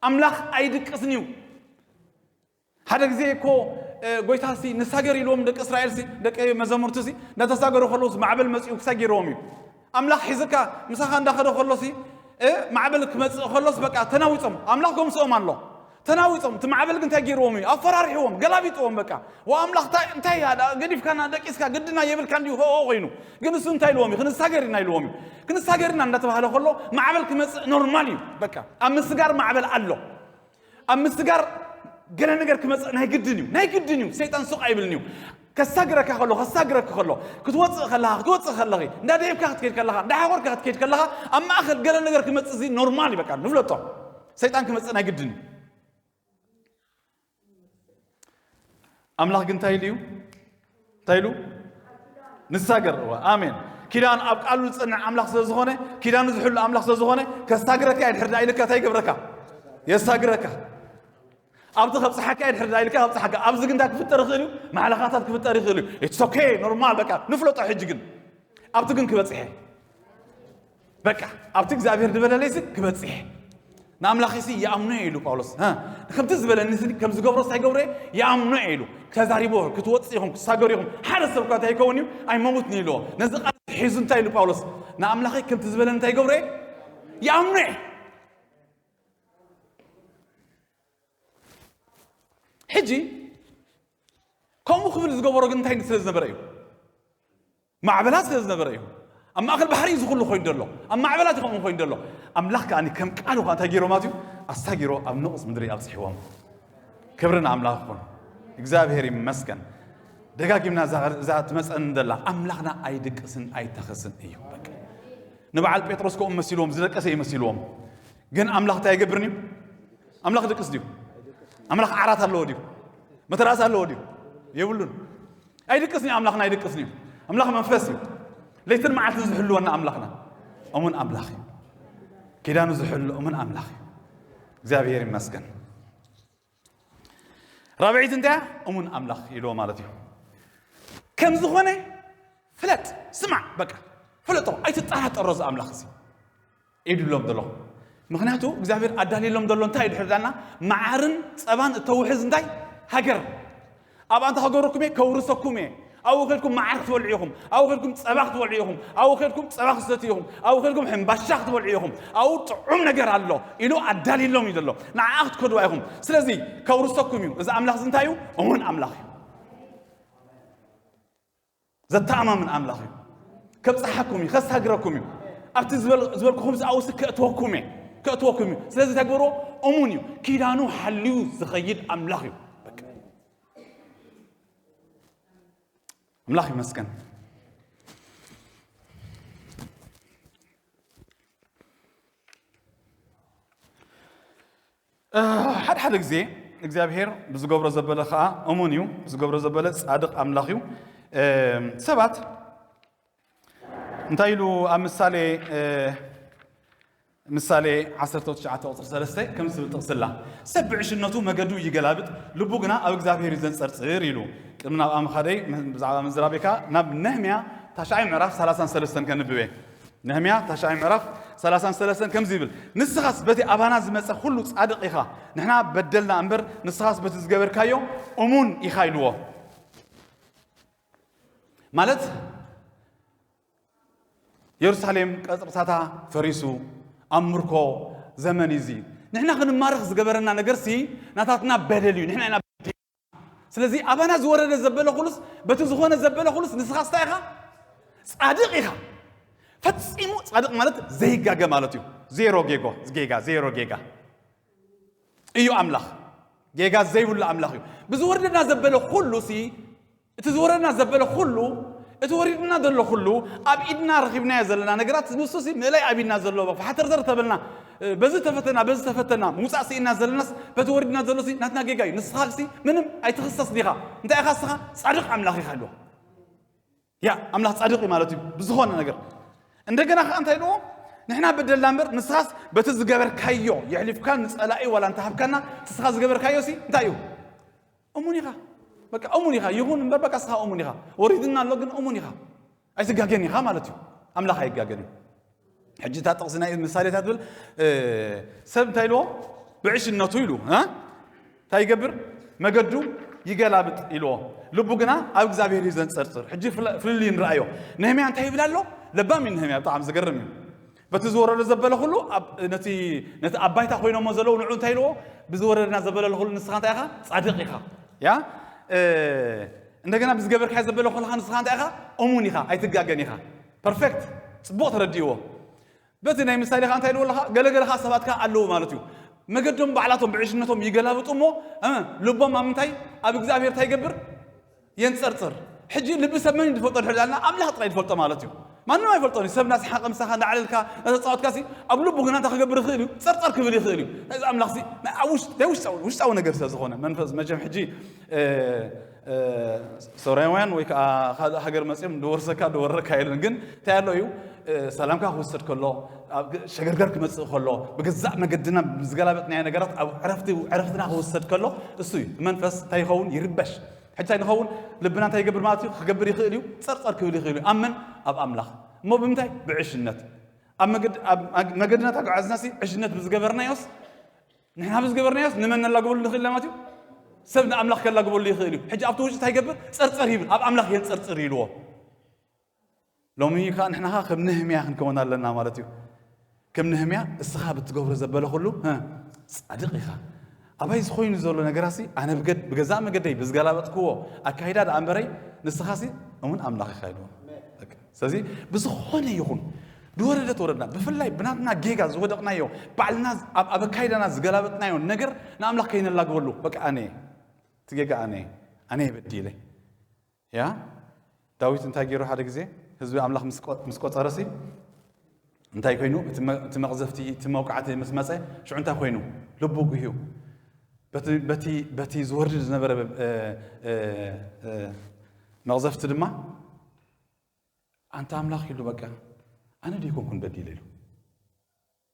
ኣምላኽ ኣይድቅስን እዩ። ሓደ ግዜ እኮ፣ እ፣ ጎይታሲ ንሳገር ኢልዎም ደቂ እስራኤልሲ፣ ደቂ መዘሙርቲሲ፣ እንዳተሳገሩ ከለውስ ማዕበል መጺኡ ክሳይ ገይርዎም እዩ። ኣምላኽ ሒዝካ ምሳኻ እንዳኸደ ከሎሲ፣ እ፣ ማዕበል ክመጽእ ከሎስ በቃ ተናዊጾም። ኣምላኽ ጎምስኦም ኣሎ። ተናዊጾም። እቲ ማዕበል ግን እንታይ ገይርዎም እዩ? ኣፈራሪሕዎም፣ ገላቢጥዎም በቃ። ዋ ኣምላኽ እንታይ፣ እንታይ እያ? ዳ-፣ ገዲፍካና፣ ደቂስካ፣ ግድና የብልካ እንዲሁ፣ ሆ፣ ሆ ኮይኑ። ግን እሱ እንታይ ኢልዎም እዩ? ክንሳገር ኢና ኢልዎም እዩ። ክንሳገር ኢና እንዳተባህለ ከሎ ማዕበል ክመጽእ ኖርማል እዩ። በቃ ኣብ ምስጋር ማዕበል ኣሎ። ኣብ ምስጋር ገለ ነገር ክመጽእ ናይ ግድን እዩ። ናይ ግድን እዩ። ሰይጣን ሱቕ ኣይብልን እዩ። ከሳግረካ ከሎ፣ ከሳግረካ ከሎ፣ ክትወጽእ ከለኻ፣ ክትወጽእ ከለኺ፣ እንዳደየብካ ክትከይድ ከለኻ፣ እንዳሓጎርካ ክትከይድ ከለኻ፣ ኣብ ማእከል ገለ ነገር ክመጽእ እዚ ኖርማል እዩ። በቃ ንፍለጦ። ሰይጣን ክመጽእ ናይ ግድን እዩ። ኣምላኽ ግን እንታይ ኢሉ እዩ? እንታይ ኢሉ? ንሳገር። እወ፣ ኣሜን። ኪዳን ኣብ ቃሉ ዝጸንዕ ኣምላኽ ስለ ዝኾነ፣ ኪዳኑ ዝሕሉ ኣምላኽ ስለ ዝኾነ፣ ከሳግረካ እዩ። ድሕር ዳኣ ኢልካ እንታይ ይገብረካ? የሳግረካ። ኣብቲ ከብጽሓካ እዩ። ድሕር ዳኣ ኢልካ ከብጽሓካ። ኣብዚ ግን እንታይ ክፍጠር ይኽእል እዩ? ማሕለኻታት ክፍጠር ይኽእል እዩ። It's okay፣ ኖርማል፣ በቃ ንፍለጦ። ሕጂ ግን ኣብቲ ግን ክበጽሕ እየ። በቃ ኣብቲ እግዚኣብሔር ዝበለለይሲ ክበጽሕ እየ። ንኣምላኸይሲ ይኣምኖ እየ ኢሉ ጳውሎስ። ሃ፣ ከምቲ ዝበለኒ ስኒ ከም ዝገብሮ እንታይ ገብረ? ይኣምኖ እየ ኢሉ። ተዛሪቦ ክትወጽእ ኢኹም፣ ክትሳገሩ ኢኹም። ሓደ ሰብ እኳ እንታይ ይከውን እዩ? ኣይመውትን እዩ ኢልዎ። ነዚ ቃል ሒዙ እንታይ ኢሉ ጳውሎስ? ንኣምላኸይ ከምቲ ዝበለኒ እንታይ ይገብሮ እየ? ይኣምኖ እየ። ሕጂ ከምኡ ክብል ዝገበሮ ግን እንታይ ስለ ዝነበረ እዩ? ማዕበላት ስለ ዝነበረ እዩ። ኣብ ማእከል ባሕሪ እዩ ዝኹሉ ኮይኑ ዘሎ። ኣብ ማዕበላት እዩ ከምኡ ኮይኑ ዘሎ። ኣምላኽ ከኣ ከም ቃሉ ከኣ እንታይ ገይሮም ማለት እዩ? ኣሳጊሮ ኣብ ንቑጽ ምድሪ ኣብጽሕዎም። ክብሪ ንኣምላኽ ይኹን። እግዚኣብሔር ይመስገን። ደጋጊምና እዛ እዛ ትመጸን ዘላ ኣምላኽና ኣይድቅስን ኣይተኸስን እዩ። በቃ ንበዓል ጴጥሮስ ከምኡ መሲልዎም ዝደቀሰ እዩ መሲልዎም። ግን ኣምላኽ እንታይ ኣይገብርን እዩ? ኣምላኽ ድቅስ ድዩ? ኣምላኽ ዓራት ኣለዎ ድዩ? መተራእስ ኣለዎ ድዩ? የብሉን። ኣይድቅስን እዩ። ኣምላኽና ኣይድቅስን እዩ። ኣምላኽ መንፈስ እዩ። ለይትን መዓልትን ዝሕልወና ኣምላኽና እሙን ኣምላኽ እዩ። ኪዳኑ ዝሕሉ እሙን ኣምላኽ እዩ። እግዚኣብሔር ይመስገን። ራብዒት እንታይ እያ? እሙን ኣምላኽ ኢልዎ ማለት እዩ። ከም ዝኾነ ፍለጥ፣ ስማዕ፣ በቃ ፍለጦ፣ ኣይትጠራጠሮ እዚ ኣምላኽ እዚ። ኢድሎም ዘሎ። ምኽንያቱ እግዚኣብሔር ኣዳልየሎም ዘሎ እንታይ እዩ ድሕር ዳና? መዓርን ጸባን እተውሕዝ እንታይ? ሃገር። ኣብኣ እንተ ሃገረኩም እየ፣ ከውርሰኩም እየ። ኣብኡ ከድኩም መዓር ክትበልዑ ኢኹም። ኣብኡ ከድኩም ጸባ ክትበልዑ ኢኹም። ኣብኡ ከድኩም ጸባ ክትሰትዩ ኢኹም። ኣብኡ ከድኩም ሕምባሻ ክትበልዑ ኢኹም። ኣብኡ ጥዑም ነገር ኣሎ ኢሉ ኣዳልየሎም እዩ ዘሎ። ንዓኣ ክትከድዋ ኢኹም። ስለዚ ከውርሰኩም እዩ። እዚ ኣምላኽ እዚ እንታይ እዩ? እሙን ኣምላኽ እዩ። ዘተኣማምን ኣምላኽ እዩ። ከብጽሓኩም እዩ፣ ከሳግረኩም እዩ። ኣብቲ ዝበል- ዝበልኩኹም ዝኣውሲ ከእትወኩም እየ፣ ከእትወኩም እዩ። ስለዚ ተግበሮ እሙን እዩ። ኪዳኑ ሓልዩ ዝኸይድ ኣምላኽ እዩ። በቃ። ኣምላኽ ይመስገን። ሓደ ሓደ ግዜ እግዚኣብሔር ብዝገብሮ ዘበለ ከዓ እሙን እዩ። ብዝገብሮ ዘበለ ጻድቕ ኣምላኽ እዩ። ሰባት እንታይ ኢሉ ኣብ ምሳሌ ምሳሌ ዓሰርተ ትሽዓተ ቁፅሪ ሰለስተ ከም ዝብል ጥቕስላ ሰብ ብዕሽነቱ መገዱ ይገላብጥ፣ ልቡ ግና ኣብ እግዚኣብሔር እዩ ዘንጸርጽር ኢሉ። ቅድሚ ናብ ኣምኻደይ ብዛዕባ ምዝራቤካ ናብ ነህምያ ታሽዓይ ምዕራፍ ሰላሳን ሰለስተን ከንብበ። ነህምያ ታሽዓይ ምዕራፍ ሰላሳን ሰለስተን ከምዚ ይብል፣ ንስኻስ በቲ ኣባና ዝመጸ ኩሉ ጻድቕ ኢኻ፣ ንሕና በደልና እምበር ንስኻስ በቲ ዝገበርካዮ እሙን ኢኻ ኢልዎ። ማለት የሩሳሌም ቀጽርታታ ፈሪሱ ኣብ ምርኮ ዘመን እዩ እዚ። ንሕና ክንማረኽ ዝገበረና ነገርሲ ናታትና በደል እዩ። ንሕና ኢና ስለዚ ኣባና ዝወረደ ዘበለ ኩሉስ በቲ ዝኾነ ዘበለ ኩሉስ ንስኻ ስታይ ኢኻ ጻድቕ ኢኻ። ፈጺሙ ጻድቕ ማለት ዘይጋገ ማለት እዩ። ዜሮ ጌጎ ጌጋ ዜሮ ጌጋ እዩ ኣምላኽ። ጌጋ ዘይብሉ ኣምላኽ እዩ። ብዝወርደና ዘበለ ኩሉ ሲ እቲ ዝወረድና ዘበለ ኩሉ እቲ ወሪድና ዘሎ ኩሉ ኣብ ኢድና ረኺብናዮ ዘለና ነገራት ንሱ ሲ ምእላይ ኣብ ኢድና ዘሎ ፋሕተርዘር ተበልና በዚ ተፈተና በዚ ተፈተና ምውፃእ ስኢና ዘለናስ በቲ ወሪድና ዘሎ ሲ ናትና ጌጋ እዩ። ንስኻ ሲ ምንም ኣይትኽሰስ ዲኻ? እንታይ ኢኻ ንስኻ ፃድቕ ኣምላኽ ኢኻ ኣለዋ። ያ ኣምላኽ ጻድቕ እዩ ማለት እዩ ብዝኾነ ነገር። እንደገና ከኣ እንታይ ኢልዎ? ንሕና በደልና እምበር ንስኻስ በቲ ዝገበርካዮ የሕሊፍካ ንጸላኢ ዋላ እንተሃብካና ንስኻ ዝገበርካዮ ሲ እንታይ እዩ? እሙን ኢኻ። በቃ እሙን ኢኻ ይኹን እምበር በቃ ንስኻ እሙን ኢኻ። ወሪድና ኣሎ ግን እሙን ኢኻ። ኣይትጋገን ኢኻ ማለት እዩ። ኣምላኽ ኣይጋገን እዩ። ሕጂ እታ ጥቕሲ ናይ ምሳሌ እታ ትብል ሰብ እንታይ ኢልዎ? ብዕሽነቱ ኢሉ እንታይ ይገብር? መገዱ ይገላብጥ ኢልዎ፣ ልቡ ግና ኣብ እግዚኣብሔር እዩ ዘንጸርጽር። ሕጂ ፍልልይ ንረኣዮ። ነህምያ እንታይ ይብል ኣሎ? ለባም እዩ ነህምያ፣ ብጣዕሚ ዝገርም እዩ። በቲ ዝወረዶ ዘበለ ኩሉ ነቲ ኣብ ባይታ ኮይኖሞ ዘለዉ ንዑ እንታይ ኢልዎ? ብዝወረደና ዘበለ ኩሉ ንስኻ እንታይ ኢኻ? ጻድቕ ኢኻ። ያ እንደገና ብዝገበርካዮ ዘበለ ኩልኻ ንስኻ እንታይ ኢኻ? እሙን ኢኻ፣ ኣይትጋገን ኢኻ። ፐርፌክት፣ ጽቡቕ ተረዲእዎ። በቲ ናይ ምሳሌ ኸዓ እንታይ ኢልዎ ኣለኻ? ገለገለ ኸዓ ሰባት ከኣ ኣለዉ ማለት እዩ። መገዶም ባዕላቶም ብዕሽነቶም ይገላብጡ እሞ እ፣ ልቦም ኣብ ምንታይ? ኣብ እግዚኣብሔር እንታይ ይገብር? የንጸርጽር። ሕጂ ልቢ ሰብ መን እዩ ዝፈልጦ ድሕር ዳልና? ኣምላኽ ጥራይ ዝፈልጦ ማለት እዩ። ማንም ኣይፈልጦን እዩ። ሰብ እናሰሓቐ ምሳኻ እንዳዕለልካ እናተጻወትካ ሲ ኣብ ልቡ ግና እንታይ ክገብር ይኽእል እዩ? ጸርጸር ክብል ይኽእል እዩ። እዚ ኣምላኽ ሲ ናይ ኣብ ውሽጥ ናይ ውሽጣዊ ውሽጣዊ ነገር ስለ ዝኾነ መንፈስ መቸም ሕጂ እ፣ እ፣ ሶርያውያን ወይ ከዓ ካልእ ሃገር መፅኦም ድወርሰካ ድወረካ የለን ግን እንታይ ኣሎ እዩ እ፣ ሰላምካ ክውሰድ ከሎ ኣብ ግ- ሸገርገር ክመፅእ ከሎ ብገዛእ መገድና ዝገላበጥናዮ ነገራት ኣብ ዕረፍቲ ዕረፍትና ክውሰድ ከሎ እሱ እዩ መንፈስ እንታይ ይኸውን ይርበሽ። ሕጂ እንታይ ንኸውን? ልብና እንታይ ይገብር ማለት እዩ? ክገብር ይኽእል እዩ። ጸርጸር ክብል ይኽእል እዩ። ኣብ መን? ኣብ ኣምላኽ። እሞ ብምንታይ? ብዕሽነት። ኣብ መገድ- ኣብ መግ- መገድና ተጓዓዝናሲ ዕሽነት ብዝገበርናዮስ ንሕና ብዝገበርናዮስ ንመን ነላግበሉ ንኽእል ኢና ማለት እዩ? ሰብ ንኣምላኽ ከላግበሉ ይኽእል እዩ። ሕጂ ኣብቲ ውሽጢ እንታይ ይገብር? ጸርጸር ይብል። ኣብ ኣምላኽ የንጸርጽር ኢልዎ። ሎሚ ከኣ ንሕና ከኣ ከም ነህምያ ክንከውን ኣለና ማለት እዩ። ከም ነህምያ እስኻ ብትገብሮ ዘበለ ኩሉ እ፣ ጻድቕ ኢኻ። ኣባይ ዝኾይኑ ዘሎ ነገራሲ ኣነ ብገድ- ብገዛእ መገደይ ብዝገላበጥክዎ ኣካይዳ ደኣ እምበረይ ንስኻሲ እሙን ኣምላኽ ኢኻ ኢልዎ። በቃ። ስለዚ ብዝኾነ ይኹን ዝወረደ ተወረድና፣ ብፍላይ ብናትና ጌጋ ዝወደቕናዮ፣ ባዕልና ኣብ ኣብ ኣካይዳና ዝገላበጥናዮ ነገር ንኣምላኽ ከይነላግበሉ። በቃ ኣነ እቲ ጌጋ ኣነ ኣነ በዲለ። ያ ዳዊት እንታይ ገይሩ? ሓደ ግዜ ህዝቢ ኣምላኽ ምስ ቆ- ምስ ቆጸረሲ እንታይ ኮይኑ? እቲ መ- እቲ መቕዘፍቲ፣ እቲ መውቃዕቲ ምስ መጸ፣ ሽዑ እንታይ ኮይኑ? ልቡ ጉህዩ። በቲ በቲ በቲ ዝወርድ ዝነበረ እ- እ- እ- መቕዘፍቲ ድማ ኣንታ ኣምላኽ ኢሉ፣ በቃ ኣነ ደይኮንኩን በዲለ ኢሉ።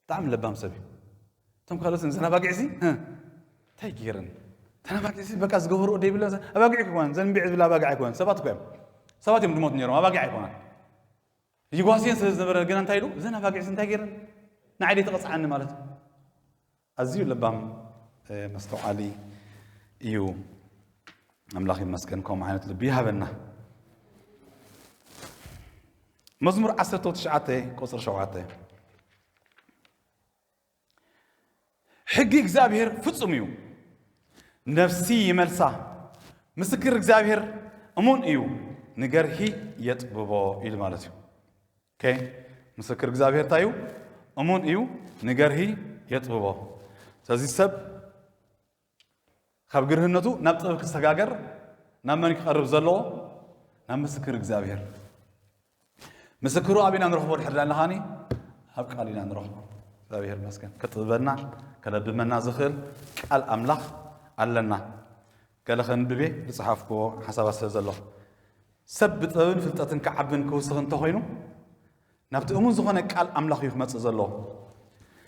ብጣዕሚ ለባም ሰብ እዩ። እቶም ካልኦት እዘን ኣባጊዕሲ እንታይ ገይረን? እተን ኣባጊዕሲ በቃ ዝገበርኦ ደይብለን። ኣባጊዕ ኣይኮነን፣ ዘን እምቢ ዝብላ ኣባጊዕ ኣይኮነን፣ ሰባት እኮ እዮም። ሰባት እዮም ድሞት ነይሮም፣ ኣባጊዕ ኣይኮነን። ይጓስየን ስለ ዝነበረ ግን እንታይ ኢሉ? እዘን ኣባጊዕሲ እንታይ ገይረን? ንዓይ ደይተቐፅዓኒ ማለት እዩ። ኣዝዩ ለባም መስተውዓሊ እዩ። ኣምላኽ ይመስገን፣ ከምኡ ዓይነት ልቢ ይሃበና። መዝሙር ዓሰርተ ትሽዓተ ቁፅሪ ሸውዓተ፣ ሕጊ እግዚኣብሔር ፍጹም እዩ፣ ነፍሲ ይመልሳ። ምስክር እግዚኣብሔር እሙን እዩ፣ ንገርሂ የጥብቦ ኢሉ ማለት እዩ። ኦኬ፣ ምስክር እግዚኣብሔር እንታይ እዩ? እሙን እዩ፣ ንገርሂ የጥብቦ። ስለዚ ሰብ ካብ ግርህነቱ ናብ ጥበብ ክሰጋገር ናብ መን ክቐርብ ዘለዎ? ናብ ምስክር እግዚኣብሔር። ምስክሩ ኣብ ኢና ንረኽቦ ድሕር ዳለኻኒ ኣብ ቃል ኢና ንረኽቦ። እግዚኣብሔር ይመስገን። ከጥበበና ከለብመና ዝኽእል ቃል ኣምላኽ ኣለና። ገለ ከንብቤ ዝጸሓፍክዎ ሓሳባት ስለ ዘሎ፣ ሰብ ብጥበብን ፍልጠትን ክዓብን ክውስኽ እንተኾይኑ ናብቲ እሙን ዝኾነ ቃል ኣምላኽ እዩ ክመጽእ ዘለዎ።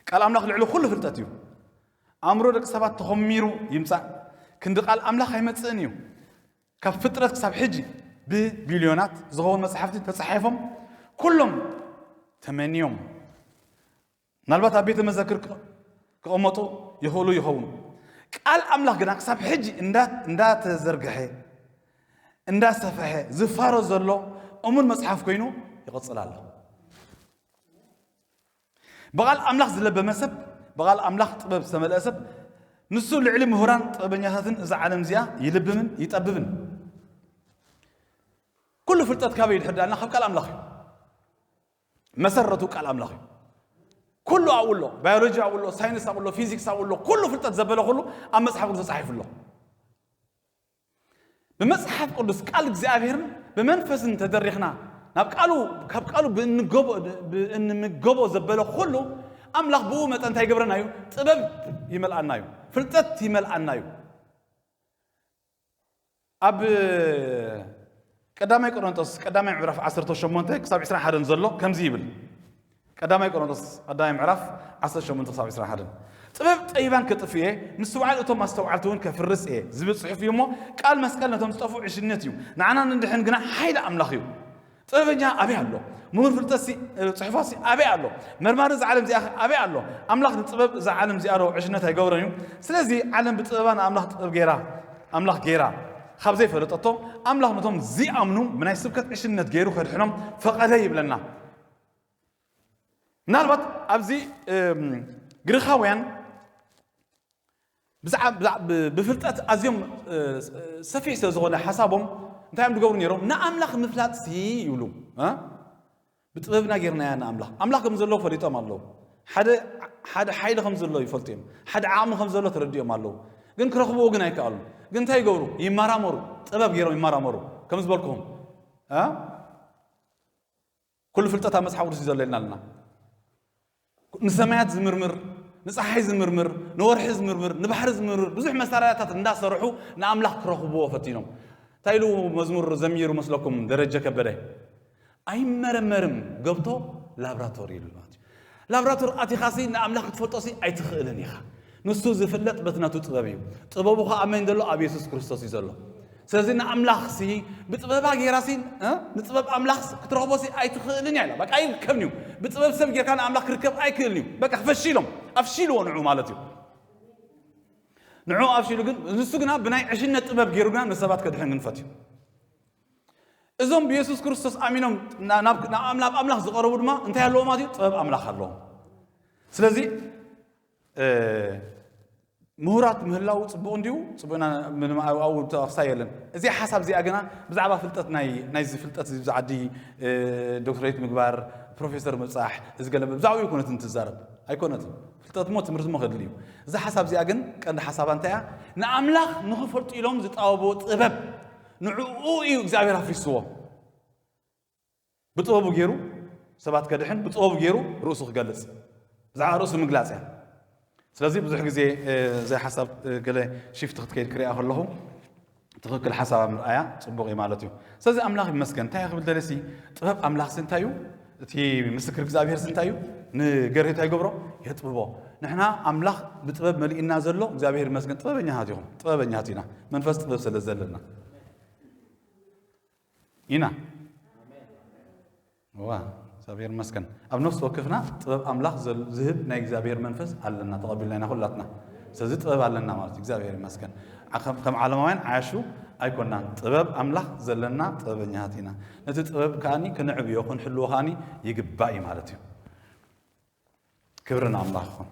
ቃል ኣምላኽ ልዕሊ ኩሉ ፍልጠት እዩ። ኣእምሮ ደቂ ሰባት ተኾሚሩ ይምጻእ ክንዲ ቃል ኣምላኽ ኣይመጽእን እዩ። ካብ ፍጥረት ክሳብ ሕጂ ብቢልዮናት ዝኸውን መጽሓፍቲ ተጻሒፎም ኩሎም ተመንዮም ምናልባት ኣብ ቤተ መዘክር ክቕመጡ ይኽእሉ ይኸውን። ቃል ኣምላኽ ግና ክሳብ ሕጂ እንዳተዘርግሐ እንዳሰፈሐ ዝፋሮ ዘሎ እሙን መጽሓፍ ኮይኑ ይቕጽል ኣሎ። ብቓል ኣምላኽ ዝለበመ ሰብ፣ ብቓል ኣምላኽ ጥበብ ዝተመልአ ሰብ፣ ንሱ ልዕሊ ምሁራን ጥበበኛታትን እዛ ዓለም እዚኣ ይልብምን ይጠብብን። ኩሉ ፍልጠት ካበይ ድሕር ዳልና ካብ ቃል ኣምላኽ እዩ። መሰረቱ ቃል ኣምላኽ እዩ። ኩሉ ኣብኡ ኣሎ፣ ባዮሎጂ ኣብኡ ኣሎ፣ ሳይንስ ኣብኡ ኣሎ፣ ፊዚክስ ኣብኡ ኣሎ፣ ኩሉ ፍልጠት ዘበለ ኩሉ ኣብ መጽሓፍ ቅዱስ ተጻሒፉ ኣሎ። ብመጽሓፍ ቅዱስ ቃል እግዚኣብሔርን ብመንፈስን ተደሪኽና ናብ ቃሉ ካብ ቃሉ ብእንገቦ ብእንምገቦ ዘበለ ኩሉ ኣምላኽ ብኡ መጠን እንታይ ይገብረና እዩ? ጥበብ ይመልኣና እዩ፣ ፍልጠት ይመልኣና እዩ። ኣብ ቀዳማይ ቆሮንቶስ ቀዳማይ ምዕራፍ ዓሰርተ ሸሞንተ ክሳብ ዕስራን ሓደን ዘሎ ከምዚ ይብል። ቀዳማይ ቆሮንቶስ ቀዳማይ ምዕራፍ ዓሰርተ ሸሞንተ ክሳብ ዕስራን ሓደን፣ ጥበብ ጠቢባን ከጥፍእ እየ፣ ምስትውዓል እቶም ኣስተውዓልቲ እውን ከፍርስ እየ ዝብል ጽሑፍ እዩ እሞ፣ ቃል መስቀል ነቶም ዝጠፍኡ ዕሽነት እዩ፣ ንዓና ንድሕን ግና ሓይሊ ኣምላኽ እዩ። ጥበበኛ ኣበይ ኣሎ? ምሁር ፍልጠትሲ ጽሑፋትሲ ኣበይ ኣሎ? መርማሪ እዚ ዓለም እዚኣ ኣበይ ኣሎ? ኣምላኽ ንጥበብ እዛ ዓለም እዚኣ ዶ ዕሽነት ኣይገብሮን እዩ? ስለዚ ዓለም ብጥበባ ንኣምላኽ ጥበብ ገይራ ኣምላኽ ገይራ ካብ ዘይፈለጠቶ፣ ኣምላኽ ነቶም ዚኣምኑ ብናይ ስብከት ዕሽነት ገይሩ ከድሕኖም ፈቐደ ይብለና። ምናልባት ኣብዚ ግሪኻውያን ብዛዕባ ብፍልጠት ኣዝዮም ሰፊሕ ስለ ዝኾነ ሓሳቦም እንታይ እዮም ዝገብሩ ነይሮም? ንኣምላኽ ምፍላጥ ሲ ይብሉ። ብጥበብና ጌርናያ ንኣምላኽ ኣምላኽ ከም ዘለዎ ፈሊጦም ኣለዉ። ሓደ ሓይሊ ከም ዘሎ ይፈልጡ እዮም። ሓደ ዓቕሚ ከም ዘሎ ተረዲኦም ኣለዉ። ግን ክረኽብዎ ግን ኣይከኣሉን። ግን እንታይ ይገብሩ? ይመራመሩ። ጥበብ ገይሮም ይመራመሩ። ከም ዝበልኩኹም ኩሉ ፍልጠት ኣብ መጽሓፍ ቅዱስ እዩ ዘሎ ኢልና ኣለና። ንሰማያት ዝምርምር፣ ንፀሓይ ዝምርምር፣ ንወርሒ ዝምርምር፣ ንባሕሪ ዝምርምር ብዙሕ መሳርያታት እንዳሰርሑ ንኣምላኽ ክረኽብዎ ፈቲኖም። እንታይ ኢሉ መዝሙር ዘሚሩ መስለኩም ደረጀ ከበደ? ኣይመረመርም ገብቶ ላብራቶሪ ይብል ማለት እዩ። ላብራቶሪ ኣቲኻሲ ንኣምላኽ ክትፈልጦሲ ኣይትኽእልን ኢኻ። ንሱ ዝፍለጥ በቲ ናቱ ጥበብ እዩ። ጥበቡ ኸዓ ኣመን ዘሎ ኣብ የሱስ ክርስቶስ እዩ ዘሎ። ስለዚ ንኣምላኽሲ ብጥበባ ጌራሲ ንጥበብ ኣምላኽ ክትረኽቦሲ ኣይትኽእልን እያ ኢላ። በቃ ኣይርከብን እዩ። ብጥበብ ሰብ ጌርካ ንኣምላኽ ክርከብ ኣይክእልን እዩ። በቃ ፈሺሎም ኣፍሺልዎ ንዑ ማለት እዩ። ንዑ ኣፍሺሉ ግን ንሱ ግና ብናይ ዕሽነት ጥበብ ገይሩ ግና ንሰባት ከድሕን ግን ፈትዩ። እዞም ብየሱስ ክርስቶስ ኣሚኖም ናብ ኣምላኽ ዝቐረቡ ድማ እንታይ ኣለዎም ማለት እዩ? ጥበብ ኣምላኽ ኣለዎም። ስለዚ ምሁራት ምህላው ጽቡቕ እንድዩ፣ ጽቡቕና ምንም ኣብኡ ተኽሳ የለን። እዚኣ ሓሳብ እዚኣ ግና ብዛዕባ ፍልጠት ናይ ናይዚ ፍልጠት እዚ ብዛዕዲ ዶክትሬት ምግባር፣ ፕሮፌሰር ምብጻሕ፣ እዚ ገለ ብዛዕባኡ ኣይኮነትን ትዛረብ ኣይኮነትን። ፍልጠት ሞ ትምህርቲ ሞ ከድሊ እዩ። እዛ ሓሳብ እዚኣ ግን ቀንዲ ሓሳባ እንታይ እያ? ንኣምላኽ ንኽፈልጡ ኢሎም ዝጣበብዎ ጥበብ ንዕኡ እዩ እግዚኣብሔር ኣፍሪስዎ። ብጥበቡ ገይሩ ሰባት ከድሕን ብጥበቡ ገይሩ ርእሱ ክገልጽ ብዛዕባ ርእሱ ምግላጽ እያ። ስለዚ ብዙሕ ግዜ እዛ ሓሳብ ገለ ሽፍት ክትከይድ ክሪኣ ከለኹ ትኽክል ሓሳብ ምርኣያ ጽቡቕ እዩ ማለት እዩ። ስለዚ ኣምላኽ ይመስገን እንታይ ክብል ደለሲ ጥበብ ኣምላኽሲ እንታይ እዩ? እቲ ምስክር እግዚኣብሔርሲ እንታይ እዩ? ንገርሂ እንታይ ይገብሮ? የጥብቦ። ንሕና ኣምላኽ ብጥበብ መሊእና ዘሎ እግዚኣብሔር ይመስገን ጥበበኛታት ኢኹም። ጥበበኛታት ኢና መንፈስ ጥበብ ስለ ዘለና ኢና ዋ እግዚኣብሔር ይመስገን። ኣብ ነፍሲ ወከፍና ጥበብ ኣምላኽ ዝህብ ናይ እግዚኣብሔር መንፈስ ኣለና ተቐቢልና ኢና ኩላትና። ስለዚ ጥበብ ኣለና ማለት እግዚኣብሔር ይመስገን። ከም ዓለማውያን ዓያሹ ኣይኮናን። ጥበብ ኣምላኽ ዘለና ጥበበኛታት ኢና። ነቲ ጥበብ ከኣኒ ክንዕብዮ ክንሕልዎ ከኣኒ ይግባእ እዩ ማለት እዩ። ክብሪ ንኣምላኽ ይኹን።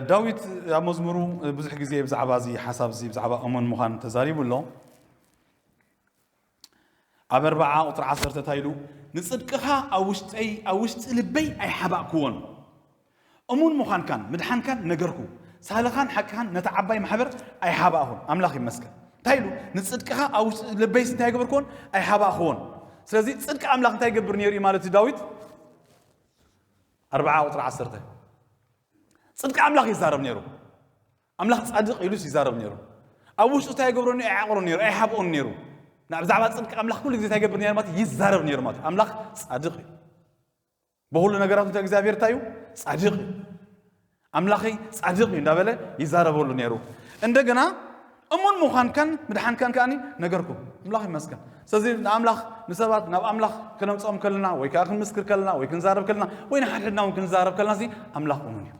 ዳዊት ኣብ መዝሙሩ ብዙሕ ግዜ ብዛዕባ እዚ ሓሳብ እዚ ብዛዕባ እሙን ምዃን ተዛሪቡ ኣሎ። ኣብ ኣርባዓ ቁፅሪ ዓሰርተ እንታይ ኢሉ? ንፅድቅኻ ኣብ ውሽጠይ ኣብ ውሽጢ ልበይ ኣይሓባእክዎን። እሙን ምዃንካን ምድሓንካን ነገርኩ፣ ሳልኻን ሓቅኻን ነታ ዓባይ ማሕበር ኣይሓባእኹን። ኣምላኽ ይመስገን። እንታይ ኢሉ? ንፅድቅኻ ኣብ ውሽጢ ልበይስ እንታይ ገበርክዎን? ኣይሓባእኽዎን። ስለዚ ፅድቂ ኣምላኽ እንታይ ይገብር ነይሩ እዩ ማለት እዩ ዳዊት? ኣርባዓ ቁፅሪ ዓሰርተ ፅድቂ ኣምላኽ ይዛረብ ነይሩ። ኣምላኽ ጻድቕ ኢሉስ ይዛረብ ነይሩ። ኣብ ውሽጡ እንታይ ይገብሮ ነይሩ? ኣይዓቕሮ ነይሩ፣ ኣይሓብኦን ነይሩ። ብዛዕባ ጽድቂ ኣምላኽ ኩሉ ግዜ እንታይ ይገብር ነይሩ ማለት ይዛረብ ነይሩ ማለት ኣምላኽ ጻድቕ እዩ። በሁሉ ነገራቱ እንታይ እግዚኣብሔር እንታይ እዩ? ጻድቕ እዩ። ኣምላኸይ ጻድቕ እዩ እንዳበለ ይዛረበሉ ነይሩ። እንደገና እሙን ምዃንካን ምድሓንካን ከኣኒ ነገርኩ። ኣምላኽ ይመስገን። ስለዚ ንኣምላኽ ንሰባት ናብ ኣምላኽ ክነምፅኦም ከለና ወይ ከዓ ክንምስክር ከለና ወይ ክንዛረብ ከለና ወይ ንሓድሕድና እውን ክንዛረብ ከለና እዚ ኣምላኽ እሙን እዩ።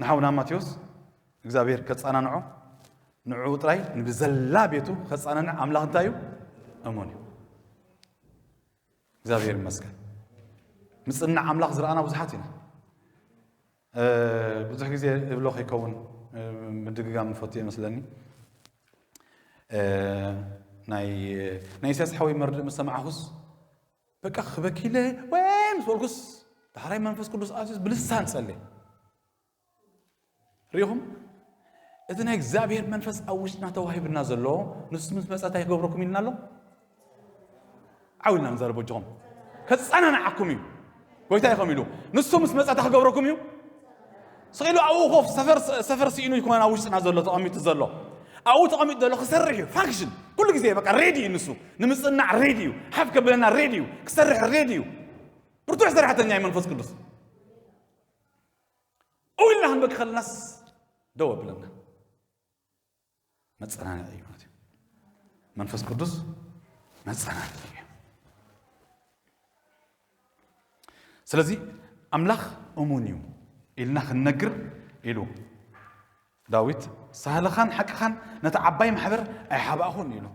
ንሓውና ማቴዎስ እግዚኣብሔር ከፃናንዖ ንዕኡ ጥራይ ንብዘላ ቤቱ ከፃናንዕ ኣምላኽ እንታይ እዩ? እሙን እዩ። እግዚኣብሔር ይመስገን። ምፅናዕ ኣምላኽ ዝረኣና ብዙሓት ኢና። ብዙሕ ግዜ እብሎ ከይከውን ምድግጋም ንፈቱ ይመስለኒ። ናይ ኢሳያስ ሓወይ መርድእ ምስ ሰማዕኹስ በቃ ክበኪለ ወይ ምስ በልኩስ ዳሕራይ መንፈስ ቅዱስ ኣትዩስ ብልሳን ጸልየ። ሪኹም እቲ ናይ እግዚኣብሔር መንፈስ ኣብ ውሽጥና ተዋሂብና ዘሎ ንሱ ምስ መጸ እንታይ ክገብረኩም ኢልና ኣሎ? ዓው ኢልና ንዛረብ በጅኹም። ከጸናንዓኩም እዩ። ጎይታ ኢኹም ኢሉ ንሱ ምስ መጸ እንታይ ክገብረኩም እዩ? ስቕ ኢሉ ኣብኡ ኮፍ ሰፈር ስኢኑ ይኮነን ኣብ ውሽጥና ዘሎ ተቐሚጡ ዘሎ ኣብኡ ተቐሚጡ ዘሎ ክሰርሕ እዩ። ፋንክሽን ኩሉ ግዜ በቃ ሬዲ እዩ ንሱ ንምጽናዕ ሬዲ እዩ። ሓፍ ከብለና ሬዲ እዩ። ክሰርሕ ሬዲ እዩ። ብርቱዕ ሰራሕተኛ እዩ መንፈስ ቅዱስ። እው ኢልና ክንበኪ ከለናስ ደው ኣብለና። መጸናንዒ እዩ ማለት እዩ። መንፈስ ቅዱስ መጸናንዒ እዩ። ስለዚ ኣምላኽ እሙን እዩ ኢልና ክንነግር ኢሉ ዳዊት ሳህልኻን ሓቅኻን ነቲ ዓባይ ማሕበር ኣይሓባእኹን ኢሉ።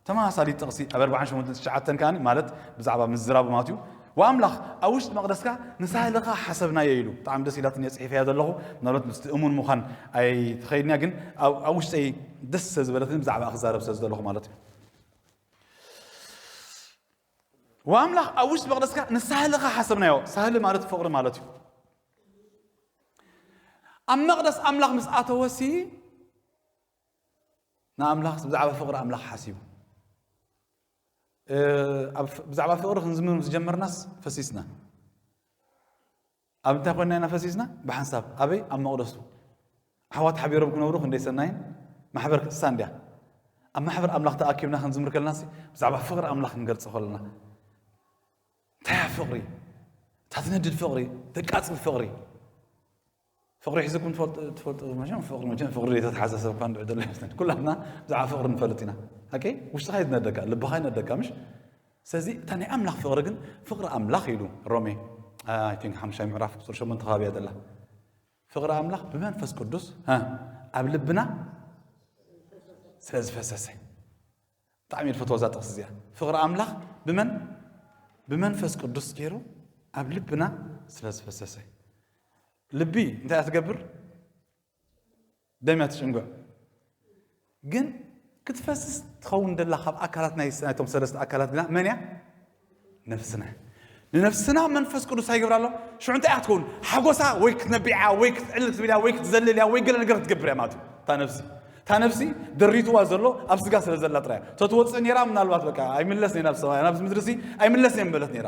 ተመሳሳሊ ጥቕሲ ኣብ ኣርባዓን ሸሞንተን ትሽዓተን ከኣ ማለት ብዛዕባ ምዝራቡ ማለት እዩ። ወኣምላኽ ኣብ ውሽጢ መቕደስካ ንሳህልኻ ሓሰብናዮ ኢሉ። ብጣዕሚ ደስ ኢላትኒ እየ ጽሒፈያ ዘለኹ። ምናልባት ምስቲ እሙን ምዃን ኣይትኸይድንያ ግን ኣብ ውሽጠይ ደስ ስለ ዝበለትኒ ብዛዕባ ክዛረብ ስለ ዝደለኹ ማለት እዩ። ወኣምላኽ ኣብ ውሽጢ መቕደስካ ንሳህልኻ ሓሰብናዮ። ሳህሊ ማለት ፍቕሪ ማለት እዩ። ኣብ መቕደስ ኣምላኽ ምስ ኣተወሲ ንኣምላኽ ብዛዕባ ፍቕሪ ኣምላኽ ሓሲቡ። ብዛዕባ ፍቕሪ ክንዝምር ምስ ጀመርናስ ፈሲስና። ኣብ እንታይ ኮይንና ኢና ፈሲስና? ብሓንሳብ ኣበይ? ኣብ መቕደሱ። ኣሕዋት ሓቢሮም ክነብሩ ክንደይ ሰናይን ማሕበር ክትሳ እንድያ። ኣብ ማሕበር ኣምላኽ ተኣኪብና ክንዝምር ከለናሲ ብዛዕባ ፍቕሪ ኣምላኽ ክንገልጽ ከለና እንታይ እያ ፍቕሪ? እታ ትነድድ ፍቕሪ፣ ተቃጽል ፍቕሪ። ፍቕሪ ሒዝኩም ትፈልጡ ትፈልጡ መቸም ፍቕሪ መቸም ፍቕሪ ዘይተተሓዘ ሰብ እኳ እንድዒ ዘሎ ይመስለኒ። ኩላትና ብዛዕባ ፍቕሪ ንፈልጥ ኢና። ሓቂ ውሽጥኻ ይነደካ ልብኻ ይነደካ ምሽ። ስለዚ እታ ናይ ኣምላኽ ፍቕሪ ግን ፍቕሪ ኣምላኽ ኢሉ ሮሜ I think ሓሙሻይ ምዕራፍ ቁፅሪ ሸሞንተ ከባቢ እያ ዘላ። ፍቕሪ ኣምላኽ ብመንፈስ ቅዱስ ኣብ ልብና ስለ ዝፈሰሰ ብጣዕሚ እየ ዝፈትዋ እዛ ጥቕሲ እዚኣ። ፍቕሪ ኣምላኽ ብመን ብመንፈስ ቅዱስ ገይሩ ኣብ ልብና ስለ ዝፈሰሰ። ልቢ እንታይ እያ ትገብር? ደም እያ ትጭንጉዕ። ግን ክትፈስስ ትኸውን ደላ ካብ ኣካላት ናይ ናይቶም ሰለስተ ኣካላት ግና መን እያ? ነፍስና። ንነፍስና መንፈስ ቅዱስ ኣይገብራ ኣሎ። ሽዑ እንታይ እያ ትኸውን? ሓጎሳ ወይ ክትነቢዓ ወይ ክትዕልል ክትብል እያ ወይ ክትዘልል እያ ወይ ገለ ነገር ክትገብር እያ ማለት እዩ። እታ ነፍሲ እታ ነፍሲ ደሪትዋ ዘሎ ኣብ ስጋ ስለ ዘላ ጥራይ እያ። ተትወፅእ ነይራ ምናልባት በቃ ኣይምለስ ነይራ ናብ ሰማይ ናብዚ ምድሪ ሲ ኣይምለስ እየ ምበለት ነይራ።